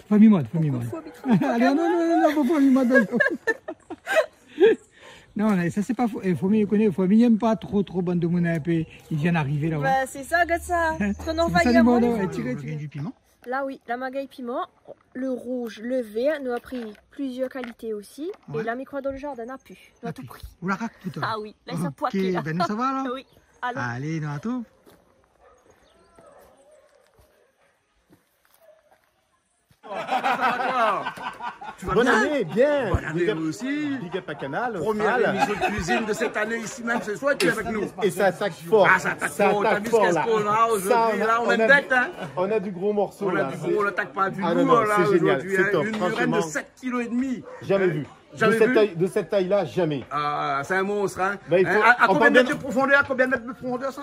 Fami mad, fami mad. Pourquoi faut habiter en... Allez, non, non, non, non, faut fami mad, non. Non, là, ça, c'est pas faux. Eh, fami, ou koné, fami i èm pa tro, tro bann demoun in pé, i vien arivé la, ouais. Ouais, c'est ça, regarde ça. Prenons... Salut, Vaillant, Bono, les... Eh, tiré, tiré. Du piment. Là, oui, la magay piman, le rouge, le vert, nou la pri plizièr kalité osi. Ouais. É la mi kroi dan le jardin, na pu. Na pu. Na tou pri. Ou la rak tout. Ah oui, la, sa poit la. Ok, ben, nou sava, la ? Oui, allons. Allez, nou artrouv. Bonne année, bien. Bonne année aussi. Big up à Kanal Austral. Première émission de cuisine de cette année ici même ce soir, tu es avec nous. Et ça attaque fort. Ah, ça attaque fort. T'as vu ce qu'on a aujourd'hui, là, on a une bête, hein. On a du gros morceau, là. On a du gros, on attaque pas du lourd, là, aujourd'hui, hein. Ah non, non, c'est génial, c'est top, franchement. Une murène de sept kilos et demi. Jamais vu. Jamais vu. De cette taille, de cette taille-là, jamais. Ah, c'est un monstre, hein. Hein, à combien de mètres de profondeur, combien de mètres de profondeur, ça ?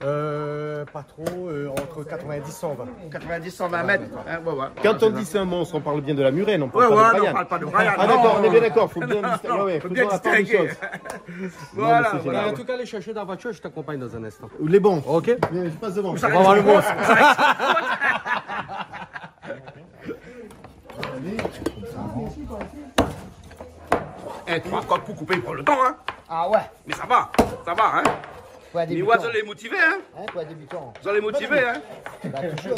Euh, pas trop, euh, entre quatre-vingt-dix, cent vingt. Quatre-vingt-dix, cent vingt mètres. Hein, ouais, ouais. Quand on dit c'est un monstre, on parle bien de la murène, on parle pas de Brian. Ouais, ouais, non, on parle pas de Brian, non. Ah, d'accord, on est bien d'accord, faut bien dist-, ouais, ouais, faut bien distinguer les choses. Voilà, voilà. Non, mais c'est génial. En tout cas, allez chercher dans la voiture, je t'accompagne dans un instant. Les bons. Ok. Mais je passe devant. On va voir le monstre. Eh, trois coques pour couper, il prend le temps, hein. Ah ouais. Mais ça va, ça va, hein. Pour un débutant. Mais ouais, zot lé motivé, hein. Hein, pour un débutant. Zot lé motivé, hein. Bah, toujours.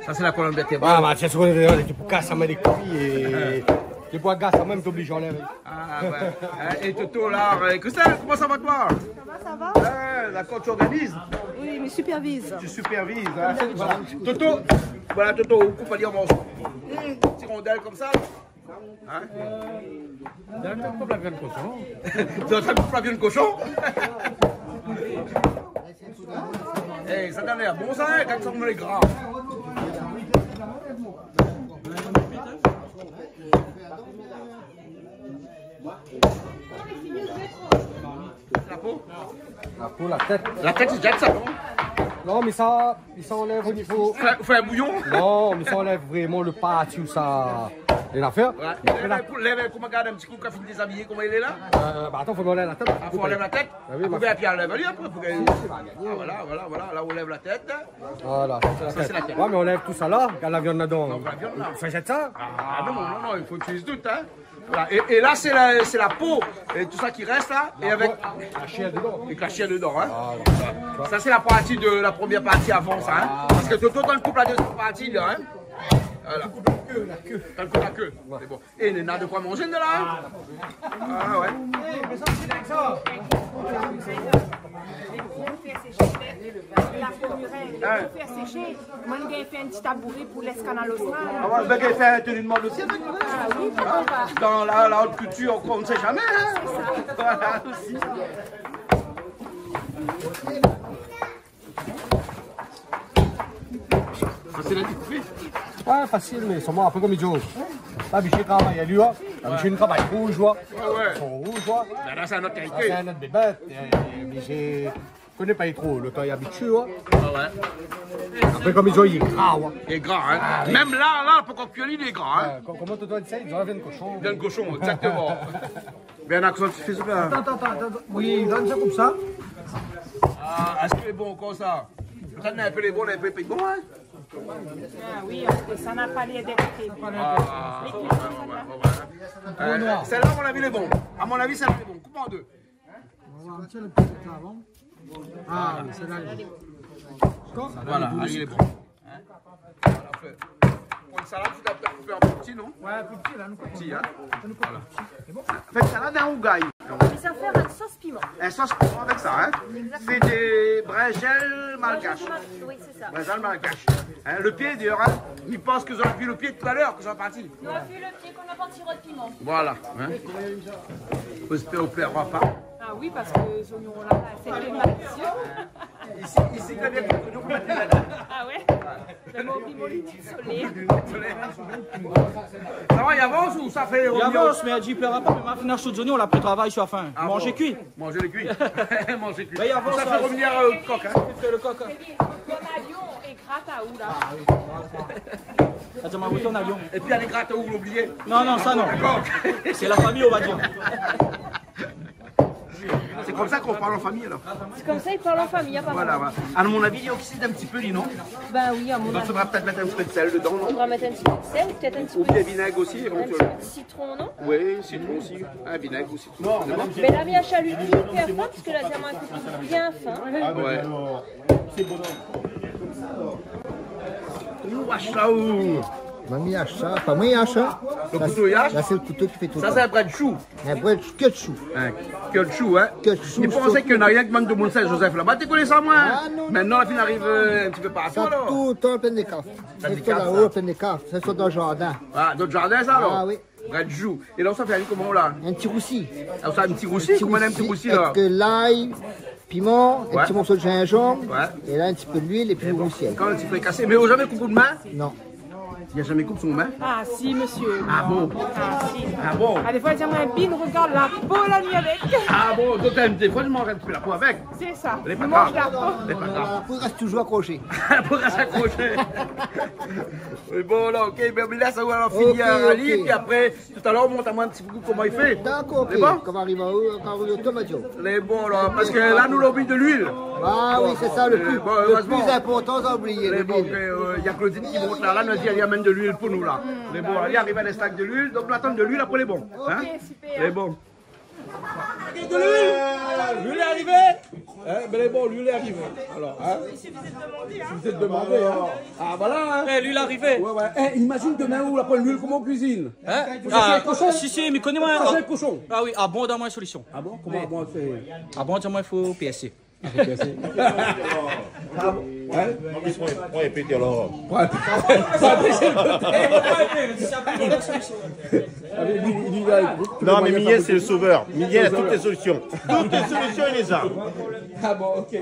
Ça, c'est la colonne vertébrale. Ah, bah, c'est ce qu'on est, c'est pour casser, mais les couilles et, et pour agacer, même, t'es obligé d'enlever. Ah, ouais. Hein, et Toto, là, euh, Christelle, comment ça va, toi ? Ça va, ça va. Ouais, d'accord, tu organises ? Oui, mais supervise. Tu supervises, hein. Toto, voilà, Toto, ou koup ali an morso. Ti rondèl konmsa. Hein ? T'es en train de couper la viande cochon. T'es en train de couper la viande cochon ? Eh, sa la lèr bon, sa, hein, kan sa lé gra. La po ? La po, la tèt. La tèt, i jèt sa, non ? Non, mé sa, i anlèv o nivo. Fé, fé in bouyon ? Non, mé sa anlèv vréman le parti ousa lé la fèr. Ouais. Mé apré la... Lèv, lèv, koman, gard in ti kou, kan fine dézabiyé, koman i lé la ? Euh, bah, atann, fo anlèv la tèt. Ah, fo anlèv la tèt ? Ah oui, ma... Kouvèr, pi anlèv ali apré, pou gingn... Si, si, va gingn. Ah, voilà, voilà, voilà, la ou lèv la tèt. Voilà, sa sé la tèt. Sa sé la tèt. Ouais, mé anlèv tout sa la, gard la viann ladan. Donk la viann la. Sa i jèt sa ? Ah, non, non, non, i fo itiliz tout, hein. Voilà. É, é la, sé la, sé la po é tout sa ki rès la, é avèk la shèr dedan. Avèk la shèr dedan, hein. Voilà. Sa, sé la parti de la promièr parti avan sa, hein. Voilà. Parske Toto, kan i koup la dézièm parti la, hein. Voilà. Kan i koup la ké, la ké. Kan i koup la ké. Ouais. Sé bon. É néna de koi manzé, néna la, hein. Ah, ouais. Eh, mé sa, sé lèk sa. La po murène, fé séshé. Moin, mi gingn fé in ti tabouré pou lès Kanal Austral. Ah ouais, ben, gingn fé in tenu de mode osi avèk. Ah oui, pourquoi pas. Dans la, la haute couture, on ne sait jamais, hein. C'est ça. Voilà, aussi. Fasil a di koup. Ouais, fasil, mé solman apré, konm i di, la, abitié travay ali, hein. La abitié travay rouj, hein. Ouais, ouais. Son rouj, hein. Mé la, sé in ot kalité. La, sé in ot bébèt. Eh, mé sé Koné pa tro, lo tan i abitié, hein. Ah ouais. Apré, konm i di, lé gra, hein. Lé gra, hein. Ah, oui. Mèm la, la, pankor kui, lé gra, hein. Ouais, ko-, koman ou di sa, i di, viann koshon. Viann koshon, exactement. Bernard, koman ou fé sa ? Atann, atann, atann, atann. Oui, donn sa konmsa. Ah, èske lé bon ankor, sa ? Pétèt in pé lé bon, in pé lé pa bon, hein. Ah oui, apré sa, na pa lé dèt. Ah, ouais, ouais, ouais, ouais. Euh, sèl-la, a mon avi, lé bon. A mon avi, sèl-la lé bon. Koup an dé. On va tirer le petit là avant. Ah, oui, celle-là, elle est bonne. Voilà, allez, lé bon. Hin ? Voilà, fé, pou in salad, fo fé in pé pli pti, non ? Ouais, pli pti, la, nou koup pti, hin ? Voilà. Fé in salad in rougay. É sa fé in sos piman. In sos piman avèk sa, hin ? Exactement. Sé dé brinzèl malgash. Oui, sé sa. Brinzèl malgash. Hin, le pié, d'ayèr, hin, mi pans ke zot la vi le pié talèr, ke zot la parti. Nou la vi le pié, kan nou la parti rod piman. Voilà, hin. Ou éspèr ou plèrra pa. Ah oui, parske zoignon la, la, sé lé maladision. Isi, isi, kan i mèt zoignon, fo mèt lé maladi. Ah ouais ? Mé bon, pi moli, solé. Sa va, i avans ou sa fé... I avans, mé èl i di plèrra pa, mé ma fine ashté zoignon, la, pou travay si la fin. Ah bon ? Manzé kui. Manzé kui. Manzé kui. Sa fé revnir, euh, le kok, hin. Sa fé le kok, hin. Kom Lyon é grat aou, la. Ah oui. Atann, ma retourn a Lyon. Épi alé grat aou, ou la oublié. Non, non, sa non. Dakor. Sé la famiy, on va dir. Sé konmsa k'i parl an famiy, alor. Sé konmsa i parl an famiy, aparaman. Voilà, voilà. A mon avi, li okside in pti pé, li, non ? Ben oui, a mon avi. Donk, fodra pétèt mèt in pti pé de sèl dedan, non ? Fodra mèt in pti pé de sèl, pétèt in pti pé de... Ou bien vinèg osi, évantuèlman. In pti pé de sitron, non ? Oui, sitron osi. In vinèg osi. Non, mé la, mi ashté ali, li lé bien fin, parske la, li lé bien fin. Ah ouais. Ou ashté sa ou ? Mami ashté sa, pa moin i ashté sa. Le kouto i ashté ? La, sé le kouto ki fé tout. Sa, sé in brèd shou. In brèd ke de shou. In ke de shou, hin ? Ke de shou. Mi pansé ke na rienk bann demoun Sin-Zozèf laba té koné sa, moin. Ah, non, non. Mintnan, la fine ariv, euh, in pti pé partou, alor. Sa toultan plin de kaf. Plin de kaf, sa. Sa, sé dan zardin. Ah, dan zardin, sa, alor ? Ah oui. Brèd jou. É la, ou sa fé ali koman, la ? In ti rousi. Ah, ou sa in ti rousi ? In ti rousi. Koman in ti rousi, la ? Avèk, euh, lay, piman, in ti morso de zinzanm, é la, in ti pé de luil épi le rousi. Kan in ti pé kasé. Mé ou la zamé koup out min ? Non. Ou la zamé koup son min ? Ah, si, mésyé. Ah bon ? Ah, si. Ah bon ? Ah, défoi, i di amoin, Bin, rogard la po la mi avèk. Ah bon ? Donk, défoi, ou manz in ti pé la po avèk. Sé sa. Lé pa grav. Lé pa grav. La po i rès toujour akroshé. La po i rès akroshé. Mé bon, la, OK, bin, mé la, sa va fini ali, épi apré, talèr, ou mont amoin in ti pé koman i fé. Dakor, OK. Lé bon ? Kan va ariv, euh, kan va ariv o tomat, yo. Lé bon, la, parske la, nou la oublié de luil. Ah oui, sé sa le pli, le pli inportan, sa oublié, le luil. Lé bon, OK, euh, na Claudine ki mont la, la, nou la di, èl i amenn de luil pou nou, la. Lé bon, èl i ariv a l'instan de luil, donk, nou atann de luil, apré, lé bon. Hin ? OK, super. Lé bon. De luil. Luil lé arivé. Hin, bin, lé bon, luil lé arivé. Alor, hin ? I sifizé de demandé, hin. I sifizé de demandé, hin. Ah, voilà, hin. Eh, luil lé arivé. Ouais, ouais. Eh, imazine domin ou la poin luil, koman ou kuizine ? Hin ? Ou sa fé koshon ? Ah, si, si, mi koné, moin. Ou sa fé koshon ? Ah oui, abondan, moin, solision. Ah bon ? Koman, abondan, sé... Abondan, moin, fo P S C. Ah, fo P S C. Ah bon ? Hin ? Moin, moin, Pété, alor. Ouais. Sa, sé le koté. Ah, mé li, li, li, li... Non, mé Miguel, sé le sovèr. Miguel na tout lé solision. Tout lé solision, li lé la. Ah bon, OK.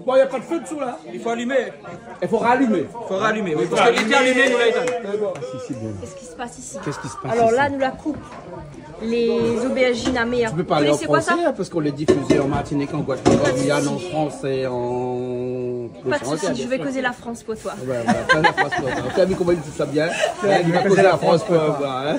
Bon, na pa de fé desou, la ? I fo alimé. I fo ralimé. Fo ralimé, oui, parske li té alimé, nou la étinn. Mé bon. Ah, si, sé bien. Qu'est-ce qui se passe ici ? Qu'est-ce qui se passe ici ? Alors là, nous la coupe. Les aubergines amères. Tu peux parler en français, hein, parce qu'on est diffusé en Martinique, en Guadeloupe, en Guyane, en France et en... Pas de souci, je vais causer la France pour toi. Ouais, ouais, fé la France pour toi. Ou la vi koman li di sa bien ? Hein, li va koz la France pou moin, hein.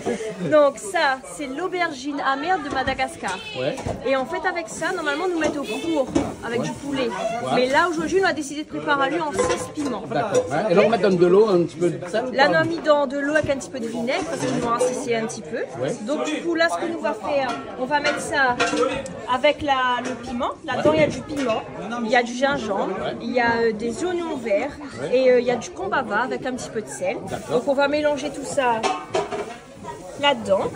Donc ça, c'est l'aubergine amère de Madagascar. Ouais. Et en fait, avec ça, normalement, nou mèt au four avec du poulet. Ouais. Mais là, aujourd'hui, on a décidé de préparer lui en sauce piment. D'accord. Hein. Et là, on met dans de l'eau, un petit peu de sel ou pas ? Là, nou la mi dan de lo avèk in ti pé de vinèg, parske nou va rasési in ti pé. Ouais. Donc, du coup, là, ce que nous va faire, on va mettre ça avec la, le piment. Là-dedans, il y a du piment, il y a du gingembre, il y a, euh, des oignons verts et, euh, il y a du combava avec un petit peu de sel. D'accord. Donc, on va mélanger tout ça là-dedans.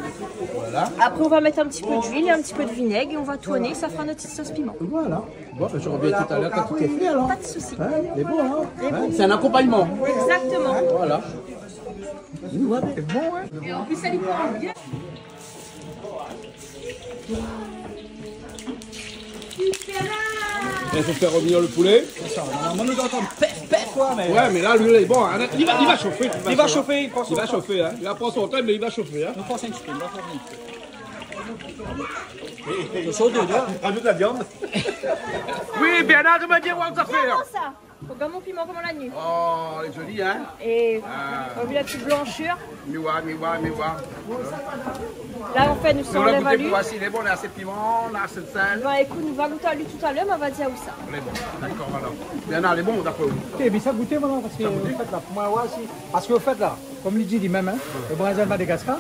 Voilà. Après, on va mettre un petit peu d'huile et un petit peu de vinaigre et on va tourner. Ça fera notre petite sauce piment. Voilà. Bon, ben, je reviens tout à l'heure quand tout est fait, alors. Pas de souci. Hein ? C'est bon, hein ? Hein ? C'est un accompagnement. Exactement. Voilà. Oui, ouais, c'est bon, hein ? Et en plus, elle y prend bien. Il faut faire revenir le poulet. C'est ça. Normalement, nou antann pèf, pèf, koi, mé... Ouais, mé la, luil lé bon, hein. Li va, li va shofé, de tout fason. Li va shofé, li pran son tan. Li va shofé, hein. Li va pran son tan, mé li va shofé, hein. Nou pran in ti pé, nou pran in ti pé. Sé sho, dé, dé. Rajoute la viande. Oui, Bernard, tu m'as dit, ouais, ça fait, hein. Koman sa ? Rogard mon piman, koman la ni. Oh, lé zoli, hein ? Et on a vu la petite blancheur. Mi oi, mi oi, mi oi. Là, en fait, nou sa anlèv ali. Mé nou la gouté pou oir si lé bon, na asé piman, na asé sèl. Ben, ékout, nou va gout ali talèr, mé nou va dir aou sa. Lé bon, dakor, alor. Bernard, lé bon, d'apré ou ? OK, bin sa gouté, voilà, parske, an fèt, la, pou moin, ouais, si. Parske, an fèt, la, kom li di li mèm, hein, le brinzèl Madagascar,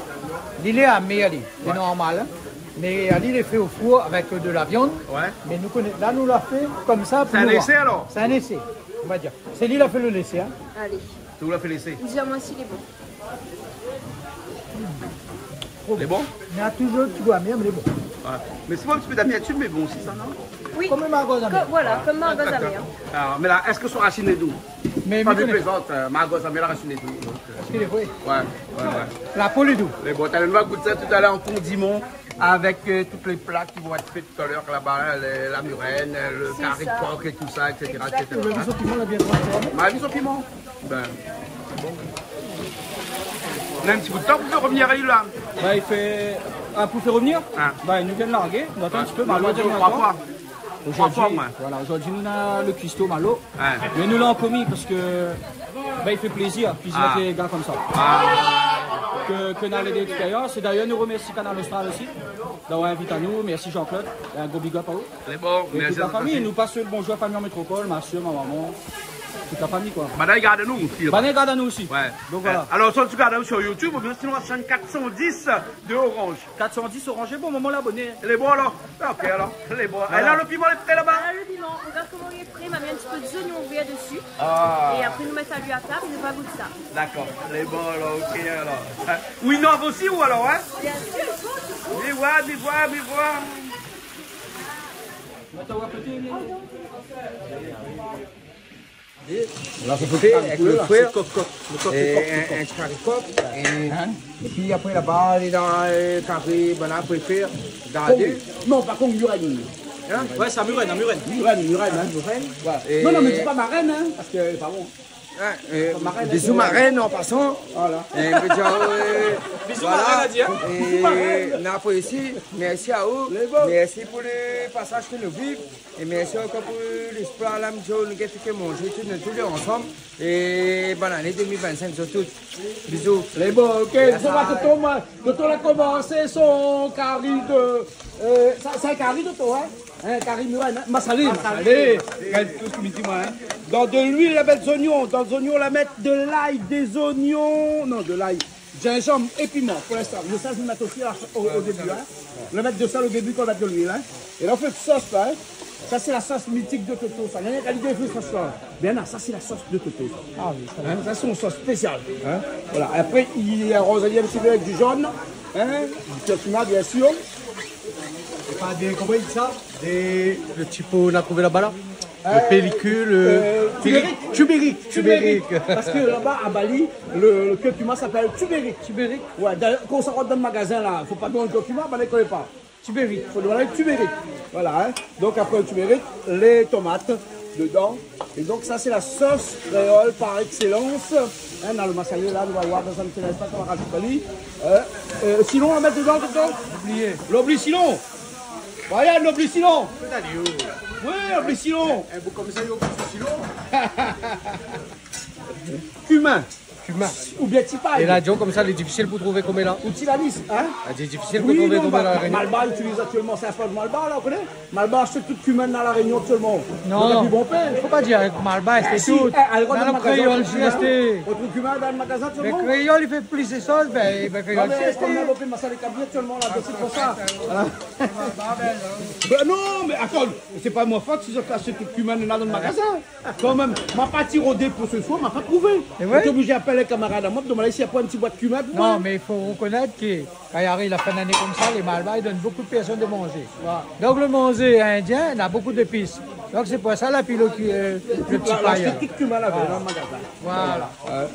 li lé amèr, li. Lé normal, hein. Mé ali lé fé o four avèk de la viann. Ouais. Mé nou koné, la nou la fé konmsa pou nou voir. Sé in ésé, alor ? Sé in ésé, on va dire. Sé li la fé le lésé, hein. Alé. Sé ou la fé lésé ? Ou di amoin si lé bon. Lé bon ? Néna toujour in ti gou amèr, mé lé bon. Ouais. Mé sé in ti pé d'amirtim, mé bon osi sa, non ? Oui. Konm margoz amèr. Kom, voilà, konm margoz amèr. Ah, mé la, èske son rasine lé dou ? Mé pa mi koné. Plézant, euh, margoz amèr, la rasine lé dou, donk, euh. Èske lé vré ? Ouais, ouais, ouais. La po lé dou. Mé bon, talèr nou va gout sa talèr an kondiman avèk, euh, tout lé pla ki vont èt fé talèr laba, la, la mirène, le kari kok é tout sa, et cetera, et cetera. Sé sa. Exactement. Ou la vi son piman, la bien transformé. Ma vi son piman. Ben, bon. Nou na in ti bout tan pou fé revnir ali la. Ba, i fé, ah, pou fé revnir ? Ah. Ba, nou vien largé, nou atann in ti pé, mé nou va dir ankor. Troi foi. Troi foi, moin. Zordi, voilà, zordi nou na le kuisto Malo. Ouais. Mé nou la an komi parske, ben, i fé plézir kuiziné avèk lé gars konmsa. Ah. Ke, ke nou na lé ékspérians. É dayèr, nou remèrsi Kanal Austral osi d'avoir invit anou. Mèrsi Jean-Claude. É in gro big up aou. Lé bon, mèrsi a zot osi. É tout la fami, nou pas le bonjour a la fami an métropol, ma sèr, ma momon, tout la fami, koi. Banna i gard anou osi, laba. Banna i gard anou osi. Ouais. Donk, voilà. Euh, alor, soi ou gard anou sur YouTube, oubien sinon, la chaîne quatre cent dix de Orange. Quatre cent dix Orange, bon, momon, laboné. Lé bon, alor. Ok, alor, lé bon. Voilà. É la, le piman lé pré laba ? Voilà le piman. Regarde comment il est prêt. Ma mèt in ti pé de zoignon vèr desi. Ah. É apré, nou mèt ali a tab, nou va gout sa. Dakor. Lé bon, alor, ok, alor. Euh, ou inov osi, ou alor, hein ? Bien sûr, il faut, il faut. Mi voi, mi voi, mi voi. La, sé fé avèk le frèr. Kok, kok. Le kok, é le kok, in, le kok. In kari kok. É, é pi apré, laba, lé dan, euh, kari, banna préfèr gardé. Kong. Non, pa kong, mirène. Hein ? Ouais, sé mirène, mirène. Mirène, mirène, hein. Mirène. Ouais. É non, non, mé di pa marène, hein, parske lé pa bon. Hein, euh, marène, bisous marène an pasan. Voilà. É, mi vé dir, euh, bisous marène, la di, hein. Bisous marène. É, na, apré osi, mèrsi aou. Lé bon. Mèrsi pou le pasaz ke nou viv. É mèrsi ankor pou lespri la, mi di aou, nou gingn fé ke manzé, tout, nou tout ansanm. É bone ané deux mille vingt-cinq, surtout. Bisous. Lé bon, ok. Toto, moin, Toto la komansé son kari de, euh, sa, sé in kari, Toto, hein ? In kari mirène, hein ? Masalé, masalé. Gard tout sak mi di, moin, hein. Dan de luil, la mèt zoignon. Dan zoignon, la mèt de lay, dé zoignon. Non, de lay. Zinzanm é piman, pou linstan. Le sèl, mi mèt osi la, o, o débu, hein. La mèt de sèl o débu, kan la mèt de luil, hein. É la, ou fé sos la, hein. Sa, sé la sos mitik de Toto, sa. Néna in kalité i fé sos la. Bien, non, sa, sé la sos de Toto, sa. Ah oui, sa. Hein, sa, sé son sos spésial, hein. Voilà. Apré, i aroz ali in ti pé avèk du zone, hein, du curcuma, bien sûr. É pa dé, koman i di sa ? Dé, le ti po nou la trouvé laba la. Le, euh, pellicule, euh, turmeric. Turmeric. Turmeric. Turmeric. Parske laba, a Bali, le, le curcuma i apèl turmeric. Turmeric. Ouais, d'ailleurs, kan ou sort dan le magazin la, fo pa pran le curcuma, ben, i koné pa. Turmeric. Fo domann turmeric. Voilà, hein. Donk apré le turmeric, lé tomat dedan. É donk sa, sé la sos kréol par excellence. Hein, dan le masalé la, nou va voir dan in ti linstan koman razout ali. Euh, euh, sinon, nou va mèt dedan, Toto ? Oublié. Lobli sinon. Voilà, lobli sinon. Pétaliou. Oui, lobli sinon. In bout konmsa, yo, sinon. Kumin. Kumin. Oubien ti pay. É la, di aou konmsa, lé difisil pou trouvé koméla. Ou ti lanis, hein ? Ah, lé difisil pou trouvé koméla, La Rényon. Oui, Malbar i itiliz aktièlman, sé in fos Malbar la, ou koné ? Malbar i ashèt tout kumin dan La Rényon aktièlman. Non. Donk, épi bon pé. Fo pa dir Malbar i ashèt tout. Si, eh, alé, dan le magazin, kréol, ou trouv kumin, ou trouv kumin dan le magazin aktièlman. Mé kréol i fé plis de sos, ben, ben, kréol i ashèt. Non, mé konm na bonpé masalé kabri aktièlman la, donk sé pou sa. Voilà. Ben non, mé atann, sé pa mon fot si zot i ashèt tout kumin dan le magazin. Kan mèm, ma parti rodé pou se soir, ma pa trouvé. Sé vré ? Té oblizé apèl kamarad amoin, domann si na pa in ti boit kumin pou moin. Non, mé i fo rekonèt ke kan i ariv la fin d'ané konmsa, lé Malbar i donn bonpé de pèrsone de manzé. Voilà. Donk le manzé indien na bonpé zépis. Donk sé pou sa la, pi le ki-, euh, le ti pay. La, la, sé tout kumin la, dan le magazin. Voilà. Voilà. Euh,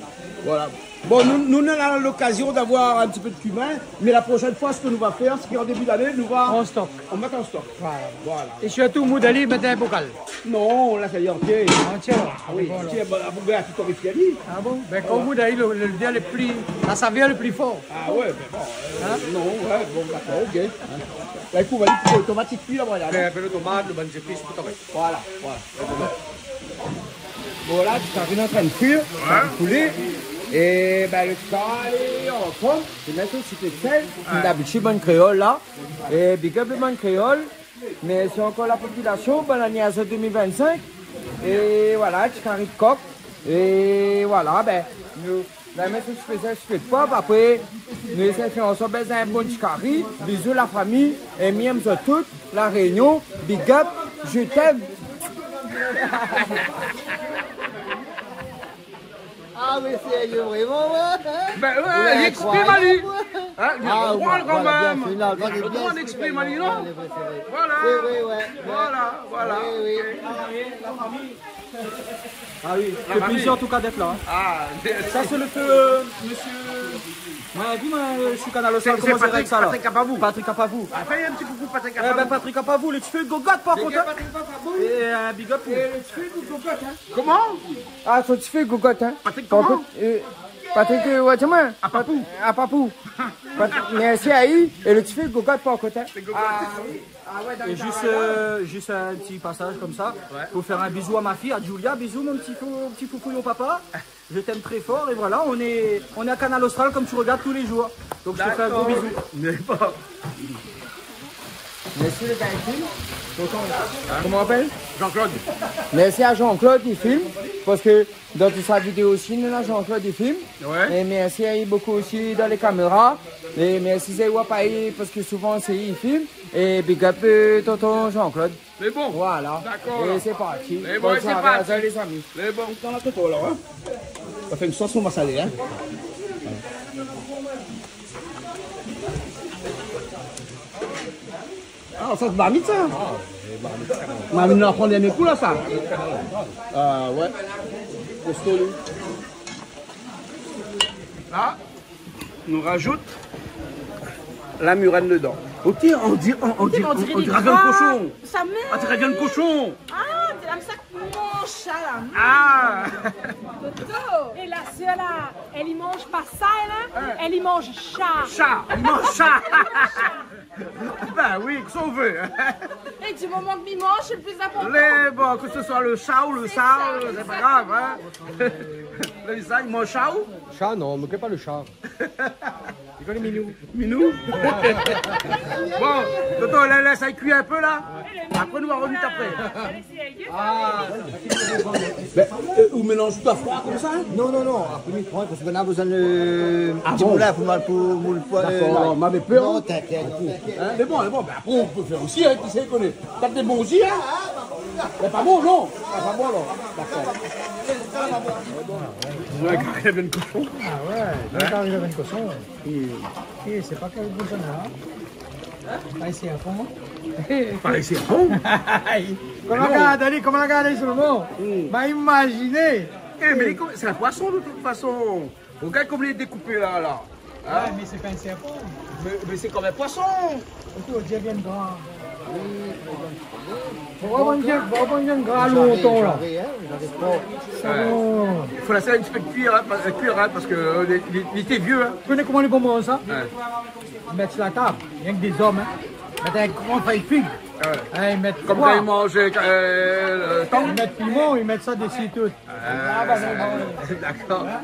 voilà. Bon, nou, nou, nou na lokazion d'avoir in ti pé de kumin, mé la proshèn foi, sak nou va fèr, sé k'an débu d'ané, nou va... An stok. Nou mèt an stok. Voilà. Voilà. É sirtou, moud ali, mèt dan in bokal. Non, la fé antié. Antié, alor. Ah oui, voilà. Antié, ben, la boug la tout torréfié ali. Ah bon ? Ben, kan ou moud ali, le, le, le, le pli, la savèr lé pli for. Ah ouais, mé bon, euh, non, ouais, bon, dakor, ok. Hein. La, i fo, va dir, pou le tomat i kui, la, voilà. Fé in pé le tomat, le bann zépis, tout a fé. Voilà, voilà. Bon, la, ti farine lé antrin de kuir, ouais, sa i koul. É ben, le kari lé an form. Sé mèt in ti pé de sèl, ouais, konm dabitid, bann kréol la. É big up le bann kréol. Mèrsi ankor la popilasion, bone ané azot deux mille vingt-cinq. É voilà, ti kari de kok. É voilà, ben, nou, La mèt sou spésial, sou pop, apré, nou éséy fé ansanm, bin, in bon ti kari. Bizou la fami, é mi èm zot tout, La Rényon, big up, je t'aime. Ah, mé sérié, vréman, ouais. Bin ouais, li éksprim ali. Hein, li roal kan mèm. Li roal, li éksprim ali, non ? Voilà. Sé vré, ouais. Voilà, voilà. Oui, oui. OK. Ah oui, la fami. Ah oui, ça fait plaisir en tout cas d'être là, hein. Ah, merci. Ça, c'est le feu, euh, monsieur. Ouais, dis-moi, euh, sur Canal Austral, comment c'est, Patrick, ça, là ? Patrick Apavou. Patrick Apavou. Ah, fais un petit coucou, Patrick Apavou. Eh ben, Patrick Apavou, le petit feu gogotte, par contre, hein. Patrick Apavou. Et un big up pour lui. Et le petit feu gogotte, hein. Comment ? Ah, son ti fé gogòt, hein. Patrick, par kont, euh, Patrick, euh, ouais, tiens, moi. Apapou. Apapou. Pat-, mèrsi ali, é le ti fé gogòt, par kont, hein. Ah oui. Ah ouais, dans le jardin. Et juste, euh, juste un petit passage comme ça, pour faire un bisou à ma fille, à Julia. Bisous, mon petit fou-, petit foufouillon papa. Je t'aime très fort. Et voilà, on est, on est à Canal Austral comme tu regardes tous les jours. Donc je te fais un gros bisou. D'accord. Mé pa Mèrsi le gars i film. Hein ? Koman i apèl ? Jean-Claude. Mèrsi a Jean-Claude i film, parske dan tout sa vidéo osi, nou néna Jean-Claude i film. Ouais. É mèrsi ali bokou osi dan lé kaméra. É mèrsi Zéwa Payi, parske souvan sé li i film. É big up, euh, tonton Jean-Claude. Lé bon. Voilà. D'accord, alors. Et c'est parti. Lé bon, bonne soirée à toi, les amis. Lé bon. Dans la toto, alors, hein. Ça fait une sauce au massalé, hein. Ah, sa sé marmit, sa. Marmit, la pran dèrnié kou, la, sa. Ah, ouais. Kosto, li. La, nou rajout la murène dedan. OK, on di-, on, on di-, on diré, on diré la viann koshon. Sa mèm. On diré la viann koshon. Ah, sé la mèm sa. Mon sha la. Ah. Toto. É la sèr la, èl i manz pa sa, èl, hein ? Hein. Èl i manz sha. Sha, èl i manz sha. Bin oui, kosa ou vé. É di moman ke mi manz, sé le pli inportan. Lé bon, ke se soi le sha ou le sa, sé pa grav, hein. Lé sa, i manz sha ou ? Sha, non, mé ke pa le sha. Li koné minou. Minou. Bon, Toto, la, lès ali kui in pé la. Apré nou va rovnir apré. Bin, euh, ou mélanz tout a froi konmsa, hein ? Non, non, non. Apré mi pran, parske nou na bezoin de ti moulin pou moul, pou moul, pou, euh, ouais. Ah bon ? Dakor, non, mé pèr, hein ? Non, t'inquiète, t'inquiète. Hein ? Mé bon, mé bon, bin apré ou pé fé osi, hein, kisa i koné. T'as des bons jus, hein ? Mé pa bon, non ? Ah, pa bon, alor. Dakor. Ouais, kari la viann koshon. Ah ouais, kari la viann koshon. É, é sé pa kèl gou sa, hein ? Par isi a fon. Par isi a fon ? Koman la gard ali, koman la gard ali, solman ? Hmm. Bin, imaziné. Eh, mé li, sé in poison, de tout fason. Regard koman li lé dékoupé la, la. Hein ? Ouais, mé sé pa in sèrpan. Mé, mé sé konm in poison. OK, on dirait bien le gras. Fo pran bien, fo pran bien le gras lontan la. Sa bon. Fo lès ali in ti pé kuir, hein, pa-, kuir, hein, parske, euh, li, li, li té vié, hein. Ou koné koman lé bon manzé sa ? Ouais. Mèt su la tab, rienk dé zom, hein. Mèt in gran fèy fig. Ouais. Hein, i mèt... Konm kan i manz, euh, euh, tang. I mèt piman, i mèt sa dési tout. Ah, dakor. Hein ?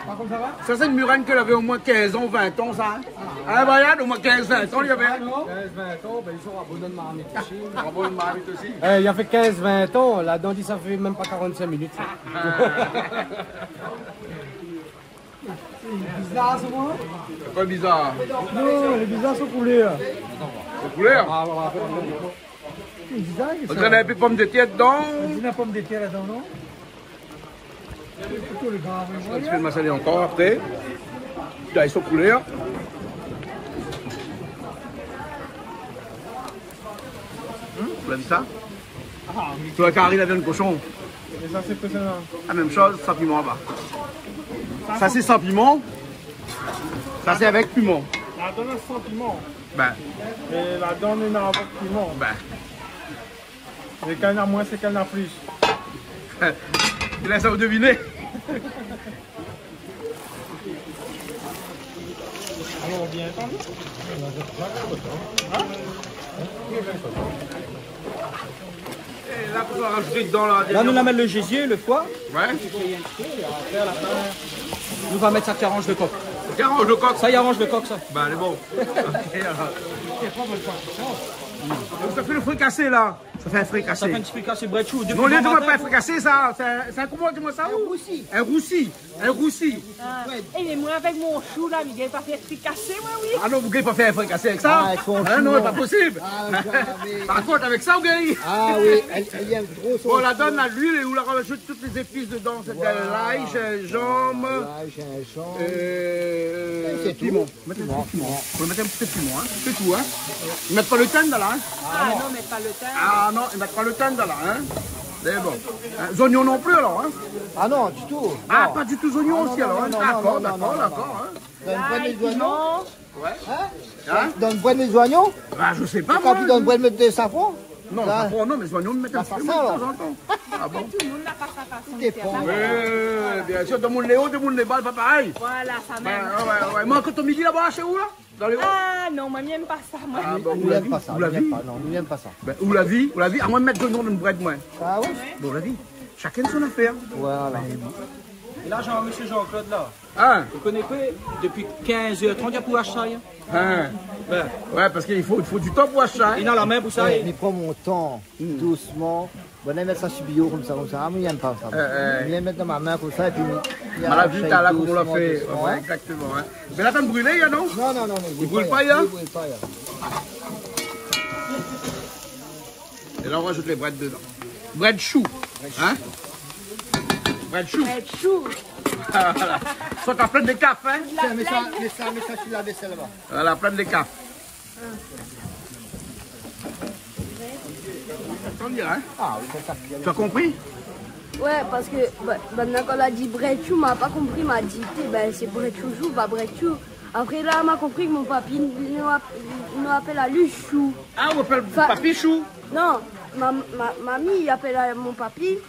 Par kont sa va ? Sa sé in murène ke lavé omoin kinz an, vin an, sa, hein. Hein, Brian, omoin kinz, vin an li lavé. Ah non ? Kinz, vin an, bin, li sra bon dan marmit osi. Sra bon dan marmit osi. Eh, li la fé kinz, vin an, ladan li sa fé mèm pa karant-sink minit. Ah. Bizar, sa, moin. Koi bizar ? Non, lé bizar, son koulèr. Son koulèr ? Ah, voilà. Lé bizar, sa. On diré in pé pomdetèr dedan. On diré pomdetèr ladan, non ? Ékout, lé grav, hein. In ti pé de masalé ankor apré. Gard son koulèr. Hmm, ou la vi sa ? Ah, oui. Sou la kari la viann koshon. É sa, sé koi sa, la ? La mèm shoz, san piman anba. Sa, sé san piman. Sa, sé avèk piman. Ladan, san piman. Bin. É ladan, néna avèk piman. Bin. É kèl na moin, sé kèl na plis. Lès aou deviné. Alor, bien antann. Hein ? É la, pou rajout dedan, la, la, nou la mèt le gisié, le foi. Ouais. Nou va mèt sa ki aranz le kok. Ki aranz le kok. Sa i aranz le kok, sa. Bin, lé bon. OK, alor. Sa fé le frikasé, la. Sa fé in frikasé. Sa fé in ti frikasé brèd shou. Non, li di pa in frikasé, sa. Sé in, sé in, koman i di sa, ou ? In rousi. In rousi. In rousi. Ah. É moin, avèk mon shou la, mi gingn pa fé frikasé, moin, oui. Ah non, ou gingn pa fé in frikasé avèk sa. Ah, avèk son shou, non. Ah non, lé pa posib. Ah, zamé. Par kont, avèk sa, ou gingn. Ah oui, èl, èl i èm tro son shou. Bon, la donn luil é ou la rajout tout lé zépis dedan. Sé lay, zinzanm, lay, zinzanm, euh, é sé tou. Piman. Mèt in ti pé piman. Piman, piman. Fo mèt in ti pé piman, in. Sé tou, in. Mèt pa lo tin dedan la, in. Ah non, mèt pa lo tin. Ah non, mèt pa lo tin dedan la, in. Mé bon. In, zoignon non pli, alor, in. Ah non, ditou. Ah, pa ditou zoignon osi, alor, in. Non, non, non, non. Dakor, dakor, dakor, in. Donn in brèd zoignon. Lay, piman. Ouais. In ? In ? Donn in brèd zoignon. Ba, mi koné pa, moin. Kan ou donn in brèd safran. Non, safran non, mé zoignon, mi mèt in ti pé, moin, de tan zan tan. Ah bon ? Apré, tout lo moun na pa sa fason de fé. Tout i dépan. Oui, bien sir, demoun lé o, demoun lé ba, pa parèy. Voilà, sa mèm. Ouais, ouais, ouais. Moin, koté midi laba, sé ou la ? Dan lé o ? Ah non, moin, mi èm pa sa, moin. Ah bon, ou la vi, ou la vi. Li èm pa sa, li èm pa, non, li èm pa sa. Bin, ou la vi, ou la vi, amoin mèt zoignon dan in brèd, moin. Ah ouais ? Bon, ou la vi. Shakinn son afèr. Voilà. É la, Jean, mésyé Jean-Claude, la. In ? Ou koné koi ? Dopi kinz èr trant, li la pou ashté, in. In ? Ouais. Ouais, parské i fo, i fo di tan pou ashté, in. Li na la min pou sa, ouais, é mi pran mon tan, dousman. Bon, mi mèt sa si bio konmsa, konmsa. Ah, mi èm pa sa. Euh, euh. Mi mèt dan mon min konmsa, épi mi, mi ashé dousman, dousman, in. Mal a vi, talèr, koman ou la fé. Ouais, égzaktoman, in. Mé la, ou la pa brilé, non ? Non, non, non, non, i bril pa, i bril pa, i bril pa. É la, ou rajout lé brèd dedan. Brèd shou. In ? Brèd shou. Brèd shou. Voilà. Sort an plin de kaf, in ? Tiens, mets ça, mets ça, mets ça sur la vaisselle là-bas. Voilà, plin de kaf. Atann, in ? Ah, oui, sé sa. Tu as compris ? Ouais, parské, ba, banna, kan la di brèd shou, ma pa konpri, ma di, té, bin, sé brèd shou shou, pa brèd shou. Apré la, ma konpri ke mon papi, nou ap-, nou apèl ali Shou. Ah, ou apèl papi Shou ? Non, ma, ma, mami i apèl mon papi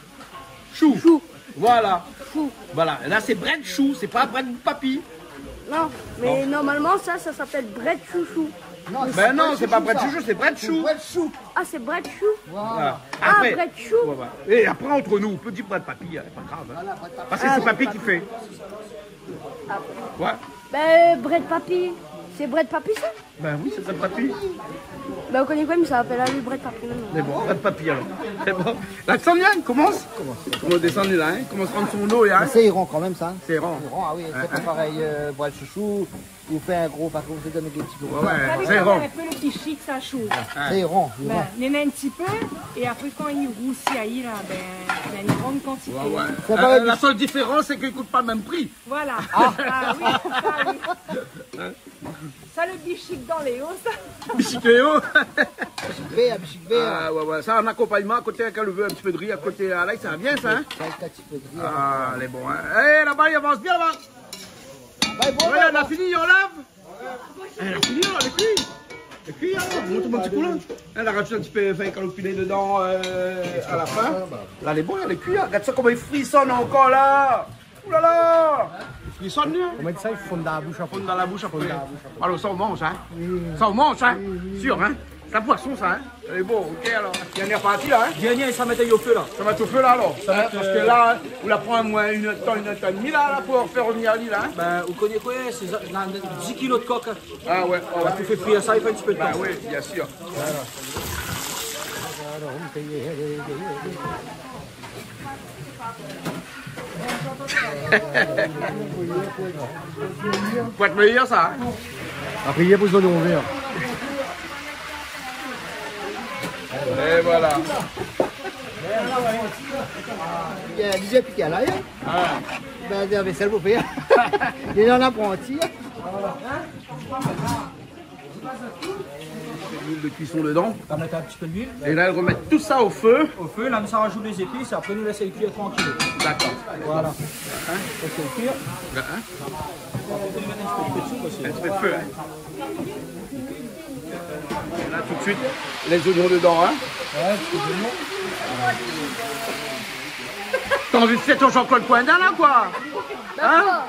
Shou. Shou. Voilà. Shou. Voilà. É la, sé brèd shou, sé pa brèd papi. Non, mé normalman, sa, sa i apèl brèd shou shou. Non, sé pa brèd shou shou, sé brèd shou. Sé brèd shou. Ah, sé brèd shou. Voilà. Ah, brèd shou. Apré, ouais, ouais. É apré, ant nou, ou pé dir brèd papi, in, lé pa grav, in. Voilà, brèd papi. Parské sé papi ki fé. Ah. Ouais. Bin, brèd papi. Sé brèd papi, sa ? Bin oui, sé brèd papi. Bin, ou koné koi, mi sa apèl ali brèd papi, non ? Mé bon, brèd papi, alor. Sé bon. La, désann, in, komans. Komans. Komans désann la, in. Komans pran son lo, in. Mé sé iran kan mèm, sa, in. Sé iran. Iran, ah oui, sé pa parèy, euh, brèd shou shou. Ou fé in gro paké, ou fé in ti pé. Ouais, ouais, sé iran. Sa dépan in pé lo bishik, sa, shou. Ah. Sé iran, iran. Bin, néna in ti pé, é apré, kan i rousi, la, bin, néna in gran kantité. Ouais, ouais. Euh, la sèl diférans, sé ke i kout pa lo mèm pri. Voilà. Ah. Ah oui, sa, oui. Sa, lo bishik dan lé o, sa. Bishik lé o. Bishik vèr, bishik vèr. Ah, ouais, ouais. Sa, an akonpagnman, a koté, avèk lo vèr, in ti pé de ri a koté, ah, la, sa i vien, sa, in. Avèk in ti pé de ri, ah, lé bon, in. Eh, laba, i avans bien, laba. Voilà, la fini, i anlèv. Eh, la fini, la, lé kui. Lé kui, in, mont in ti kou, la. Èl la rajout in ti pé fèy kalopiné dedan, euh, a la fin. La, lé bon, lé kui, in. Gard sa, koman i frisone ankor, la. Oulala. I frisone, in. Koman i di sa, i fonn dan la boush apré. Fonn dan la boush apré. Fonn dan la boush apré. Alor, sa, ou manz, in. Oui, oui. Sa, ou manz, in. Oui, oui. Sir, in. Sa, poison, sa, in. Lé bon, OK, alor. Dernièr parti, la, in. Dernièr, sa mèt o fé, la. Sa mèt o fé, la, alor. Sa mèt, parské, euh, la, ou la pran, moin, inn èr, inn èr é dmi, la, la, pou fé revnir ali, la, in. Bin, ou koné koi, sé sa, na, na dis kilo de kok, in. Ah ouais, ouais, ouais. Ou fé frir sa, i fo in ti pé de tan. Bin oui, bien sir. Voilà. Pou èt méyèr, sa, in. Apré, i fo zot ouvèr. É voilà. Li la bien piké, la, in. Ah. Bin, li la vésèl pou fé. Li la apranti. Luil de kuison dedan. On va mèt in ti pé luil. É la, i romèt tout sa o fé. O fé, la, nou sa rajout lé zépis, apré, nou lès ali kui trankil. Dakor. Voilà. In ? Lès ali kui. In ? In ti pé de fé, in. É la, tout de suit, lé zoignon dedan, in. Ouais, lé zoignon. Ou la anvi fé ton Jean-Claude Coindin, la, koi ? In ? Dakor.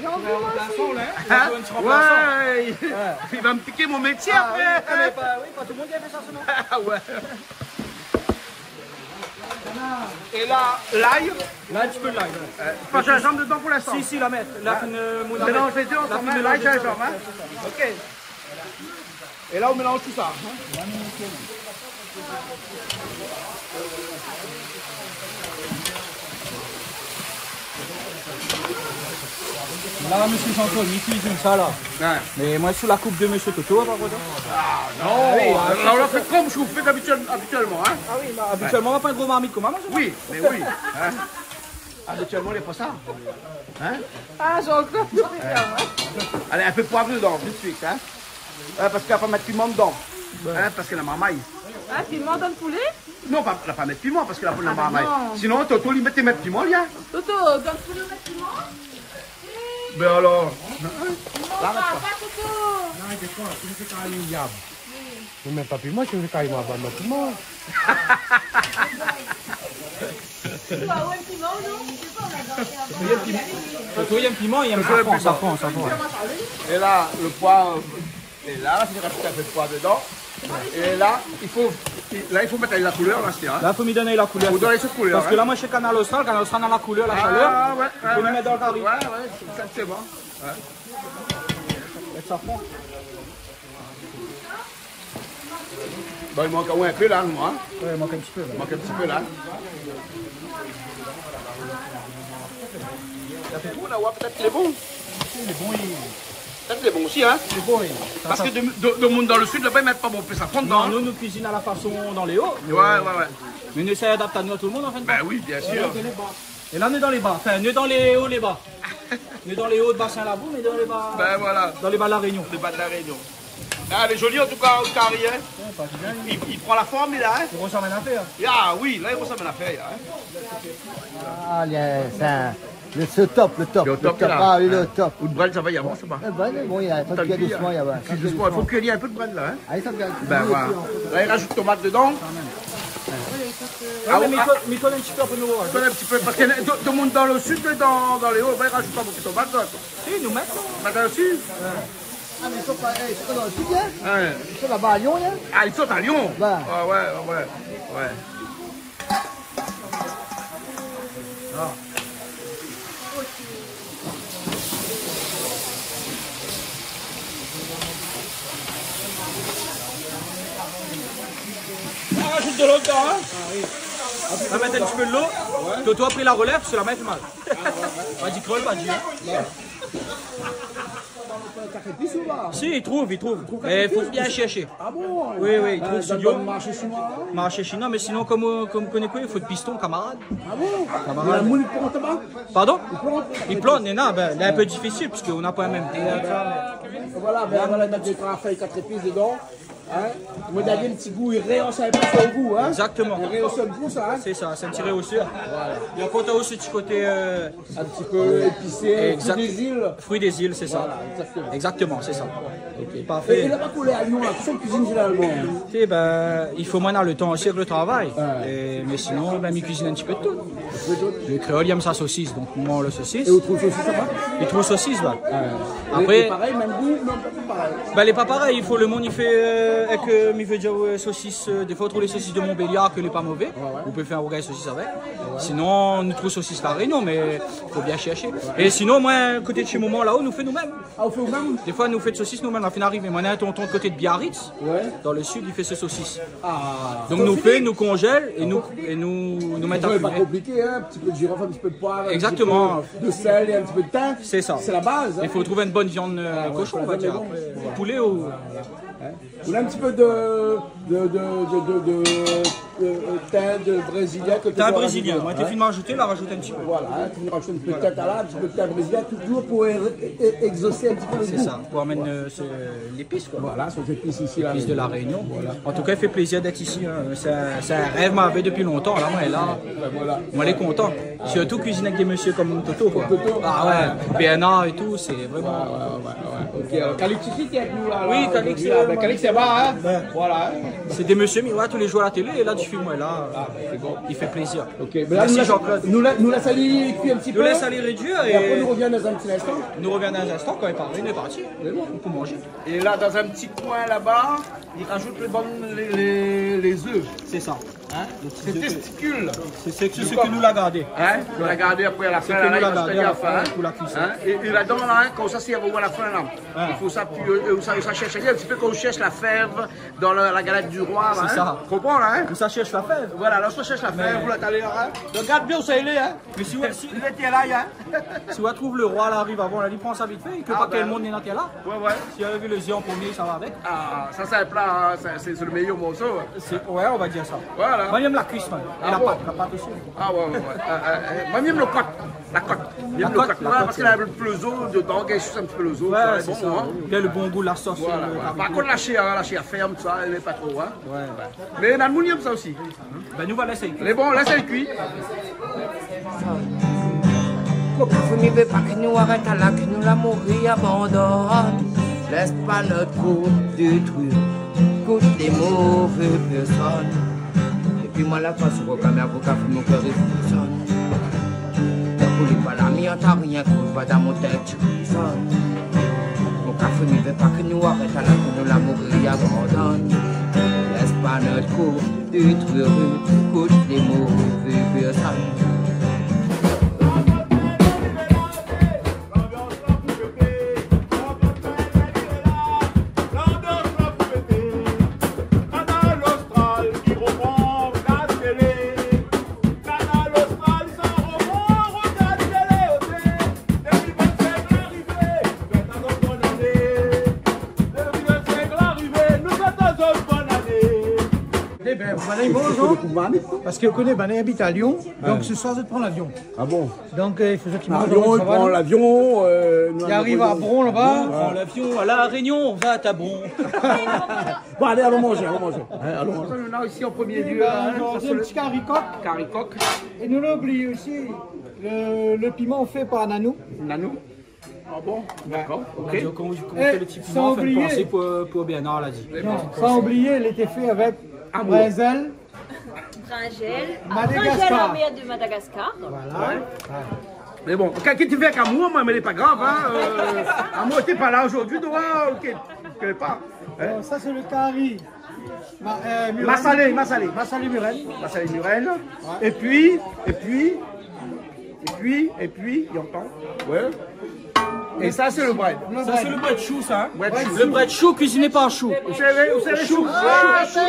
J'ai envie, moi aussi. Remplaçant, là, hein ? Hein ? Remplaçant. Ouais. Ouais. Il va me piquer mon métier après, hein ? Ah, oui, ah, mais bah, oui, pas tout le monde qui a fait ça, sinon. Ah, ouais. É la, lay ? La, in ti pé lay, ouais. Euh, pa zinzanm dedan pou linstan ? Si, si, la mèt. La, hein ? Fine, euh, mélanz lé dé ansanm, hein ? Lay, zinzanm, hein ? Ouais, sé sa. OK. É la, ou mélanz tout sa, hein ? La, mésyé Jean-Claude, mi kuizine sa la. Ouais. Mé moin, sou la koup de mésyé Toto, par kont. Ah non, ah oui, la, nou la fé konm si ou fé abitièl-, abitièlman, hein. Ah oui, mé abitièlman, nou la pa in gro marmit konmsa, moin. Oui, mé oui, hein. Abitièlman, lé pa sa. Hein ? Ah, Jean-Claude, non, mé... Alé, in pé poiv dedan, tout suit, hein. Ouais, parské la pa mèt piman dedan. Ouais. Hein, parské la marmay. Ah, piman dan poulé ? Non, pa, la pa mèt piman, parské la pa... Ah, la marmay. Non. Sinon, Toto, li mèt, mèt piman, li, hein. Toto, dan poulé, mèt piman ? Bin alor, hein ? Non, la pa, pa Toto. Non, sé koi ? Sé kan li yab. Mé mèm pa piman, si ou vé kari, moin, pa mèt piman. Ou la wé piman, non ? Ou yèm piman, ou yèm piman, ou yèm safran, safran, safran. É la, lo poiv, é la, la, fo rajout in pé de poiv dedan. É la, i fo, la, i fo mèt la koulèr, la, sé, hein. La, fo mi donn la koulèr. Fo donn la koulèr, parské, hein, la, moin, shé Kanal Austral, Kanal Austral néna la koulèr, la shalèr. Ah, ouais, ouais, ouais. Fo mi mèt dan lo kari. Ouais, ouais, éfèktivman. Ouais. Mèt safran. Bon, i mank, ouais, in pé la, moin, hein. Ouais, i mank in ti pé la. I mank in ti pé la. Sa fé tro la, ouais, pétèt lé bon. Lé bon, oui. Pétèt lé bon osi, hein. Lé bon, oui. Parské de, de, demoun dan lo sid laba, i mèt pa bonpé safran dedan, hein. Non, nou, nou kuizine a la fason dan lé o. Ouais, ouais, ouais. Mé nou éséy adapt anou a tout demoun, an fin de kont. Bin oui, biensir. É la, nou lé dan lé ba. Anfin, nou lé dan lé o, lé ba. Nou lé dan lé o de Basin Labou, mé dan lé ba, bin voilà, dan lé ba La Rényon. Lé ba de La Rényon. Ah, lé zoli, an tou ka, lo kari, hein. Ouais, pa di bien. Li, li pran la form, li, la, hein. I rosanm in afèr. Ah oui, la, i rosanm in afèr, hein. Ah, lé, sa, lo, sé top, lo top, lo top, lo top, la. Ah oui, lo top. Ou de brèd, sa va, i avans, sa va. Eh bin, bon, i kui dousman, i avans. Kui dousman. Fo kui in pé de brèd, la, hein. Ah, sa va. Bin voilà. La, i rajout tomat dedan. Ah, mé mi kol, mi kol in ti pé, apré nou va. Kol in ti pé, parské tout, tout demoun dan lo sid, dan, dan lé o, bin, i rajout pa bonpé tomat, la. Si, nou mèt, non ? Mèt osi. Ouais. Ah, mé i sort pa, eh, i sort pa dan lo sid, hein ? Ouais. I sort laba a Lyon, hein ? Ah, i sort a Lyon ? Bin. Ah ouais, ouais, ouais. Ah. Ah, rajout de lo dedan, hein ? Ah oui. Ou va mèt in ti pé de lo. Ouais. Toto la pri la relèv, parské la min i fé mal. Ah ouais, ouais. Pa di kréol, pa di, hein. Ouais. Kat épis ou pa ? Si, i trouv, i trouv. I trouv kat épis ? Mé fo bien shèrshé. Ah bon ? Oui, oui, i trouv, euh, dan, dan lo marshé shinoi, hein ? Marshé shinoi, mé sinon, konm, euh, konm ou koné koi, i fo de piston, kamarad. Ah bon ? Kamarad. La moul, i plant pa ? Pardon ? I plant ? I plant, néna, bin, lé in pé difisil, parské nou na pa mèm. Voilà, bin, voilà, mèt dé troi fèy kat épis dedan. Hein ? Moin, done in ti gou, i réhos in pé son gou, hein ? Exactement. I réhos in pé sa, hein ? Sé sa, sé in ti réhosèr. Voilà. É apré, ou na osi lo ti koté, euh, in ti pé épisé, exact. Fruits des îles. Fruits des îles, sé sa. Voilà, exactement. Exactement, sé sa. Ok. Parfé. É, é laba, koté a Lyon, la, kosa i kuizine zénéralman ? Eh bin, i fo moin néna lo tan osi avèk lo travay. Ouais. É, mé sinon, bin, mi kuizine in ti pé de tout. Lo kréol, li èm sa sosis, donk moin, lo sosis. É ou trouv sosis, sa va ? I trouv sosis, ba. Ouais. Apré, lé, lé parèy, mèm gou, non, pa parèy. Ba, lé pa parèy, i fo lo moun i fé, euh, èk, euh, mi vé dir, euh, sosis, euh, défoi, ou trouv lé sosis de Montbéliard, ke lé pa mové. Ouais, ouais. Ou pé fé in rougay sosis avèk. Ouais. Sinon, nou trouv sosis La Rényon, mé fo bien shèrshé. Ouais. É sinon, moin, koté de shé momon, la-o, nou fé nou-mèm. Ah, ou fé ou-mèm ? Défoi, nou fé de sosis nou-mèm, la fine arivé. Moin, néna in tonton koté de Biarritz, ouais, dan lo sid, li fé sé sosis. Ah. Donk, nou fé, nou konzèl é nou, é nou, nou mèt a fimé. Sé pa konpliké, hein, in ti pé de zirof, in ti pé de poiv, in ti pé de sèl é in ti pé de tin. Exactement. Sé sa. Sé la baz, hein. I fo trouv in bone viann, euh, koshon, nou va dir. Ah ouais, ouais, ouais. Apré, poulé ou... Hein ? Ou na in ti pé de, de, de, euh, tin de brézilien ke... Tin brézilien, moin té fine rajout, la rajout in ti pé. Voilà, hein, ou rajout in ti pé de tin la, in ti pé de tin brézilien, touzour pou é-, é-, égzosé in ti pé lo gou. Sé sa, pou amenn, euh, sé, euh, lépis, koi. Voilà, sé lépis isi, la. Lépis de La Rényon. Voilà. An tou ka, i fé plézir d'èt isi, hein. Sé in, sé in rèv moin lavé dopi lontan, la, moin lé la. Ouais, voilà. Moin lé kontan. Sirtou kuizine avèk dé mésyé konm Toto, koi. Toto. Ah ouais, Bernard é tout, sé vréman... Ouais, ouais, ouais, ouais. Ok, alor, Calix osi ki lé avèk nou la, la, zordi, la. Oui, Calix, euh, bin, Calix, sa va, hein ? Ouais. Voilà, hein. Sé dé mésyé mi oi tou lé zour a la télé, é la, dopi moin lé la, ah, bin, sé bon, i fé plézir. Ok, bin la, mèrsi, nou lès, Jean-Claude. Nou lès, nou lès alé kui in ti pé. Nou lès alé rédui é apré, nou rovien dan in ti instan. Nou rovien dan in instan, kan lé paré, nou lé parti. Sé bon. Pou manzé. É la, dan in ti koin laba, i rajout lé bann, lé, lé, lé zèf. Sé sa. Hein ? Sé testikil. Sé, sé, sé sak nou la gardé. Hein ? Nou la gardé apré a la fin, la, i rès a la fin, pou la kuison. Hein ? É, é ladan la, hein, kan sa, si i sava a la fin la, i fo sa, pi, euh, sa, sa shèrsh, in ti pé konm i shèrsh la fèv dan la, la galèt di roi la, hein ? Sé sa. Konpran la, hein ? Ou sa shèrsh la fèv. Voilà, la ou sa shèrsh la fèv, ou la talèr, hein ? Donk gard bien ousa i lé, hein ? Mé si ou, si, si ou trouv lo roi la ariv avan, la, li pran sa vit fé, i ké pa kèl moun néna tèr la. Ouais, ouais. Si ou la vi lo zié an promié, sa va avèk. Ah, sa, sé in pla, hein, sé, sé, sé lo méyèr morso, hein. Sé, ouais, on va dir sa. Voilà. Moin, mi yèm la kuis, moin. É la pat, la pat osi. Ah ouais, ouais, ouais. Euh, euh, euh, moin, mi yèm lo kot. La kot. Mi yèm lo kot. La kot, ouais, parske la, lo zo dedan, kèk shoz in ti pé lo zo, ouais, sa, sé bon, hein. Néna lo bon gou, la sos, voilà, euh, ouais. Par kont, la shèr, hein, la shèr fèrm, sa, i yèm pa tro, hein. Ouais. Mé néna moun i yèm sa osi. Bin, nou va lès ali kui. Lé bon, lès ali kui. Mon kafé, mi vé pa ke nou arèt la, ke nou la mouri abandone. Laisse pas notre cour détruire, écoute les mauvaises personnes. Épi moin la fas ou rogard mon kafé, mon kèr i frisone. Pou li pa la mi antan rien, koul pa dan mon tèt. Mon kafé, mi vé pa ke nou arèt la, ke nou la mouri abandone. Laisse pas notre cour détruire, écoute les mauvaises personnes. Kanal Austral i ropran la télé. Kanal Austral sa ropran la télé, oté. Dopi vinn-sink la arivé, fèt azot bone ané. Dopi vinn-sink la arivé, nou fèt azot bone ané. Eh ben, voilà, i manz, hein. Parske ou koné, bin, i abit a Lyon, donk se soir, zot i pran lavion. Ah bon ? Donk, euh, i fo zot i manz, i pran lavion, euh, nou ariv a Bron laba. Bron, pran lavion, a La Rényon, va a Bron. Bon, alé, alon manzé, alon manzé. Hein, alon manzé. Nou néna isi an promié lié, hein, zordi, in ti kari kok. Kari kok. É nou la oublié osi lo, lo piman fé par Nanou. Nanou. Ah bon ? Dakor, OK. Kan ou, kan ou fé lo ti piman, fé pansé pou, pou Bernard, la di. Non, san oublié, li lété fé avèk brinzèl. Brinzèl. Madagascar. Brinzèl amèr de Madagascar. Voilà. Ouais. Mé bon, kèlkin i fé avèk amour, moin, mé lé pa grav, hein. Euh, amour, té pa la zordi, donk, OK, té pa. Bon, sa sé lo kari. Ma-, euh, Murène. Masalé, masalé. Masalé Murène. Masalé Murène. Ouais. Épi, épi, épi, épi, i antann. Ouais. É sa, sé lo brèd. Sa, sé lo brèd shou, sa, hein ? Brèd shou. Lo brèd shou kuiziné par Chou. Ou sé, ou sé Chou. Ah, Chou.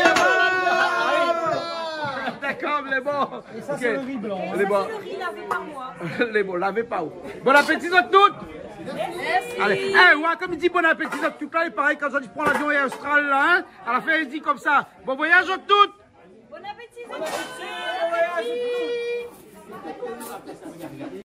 Dakor, lé bon. É sa, sé lo ri blan, hein. Lé bon. Sa, sé lo ri lavé par moin. Lé bon, lavé par ou. Bon apéti zot tout. Mèrsi. Alé. Eh, ouais, konm i di bon apéti zot tout la, é parèy, kan zot i pran lavion Air Austral la, hein, a la fin, i di konmsa : bon voyaz zot tout.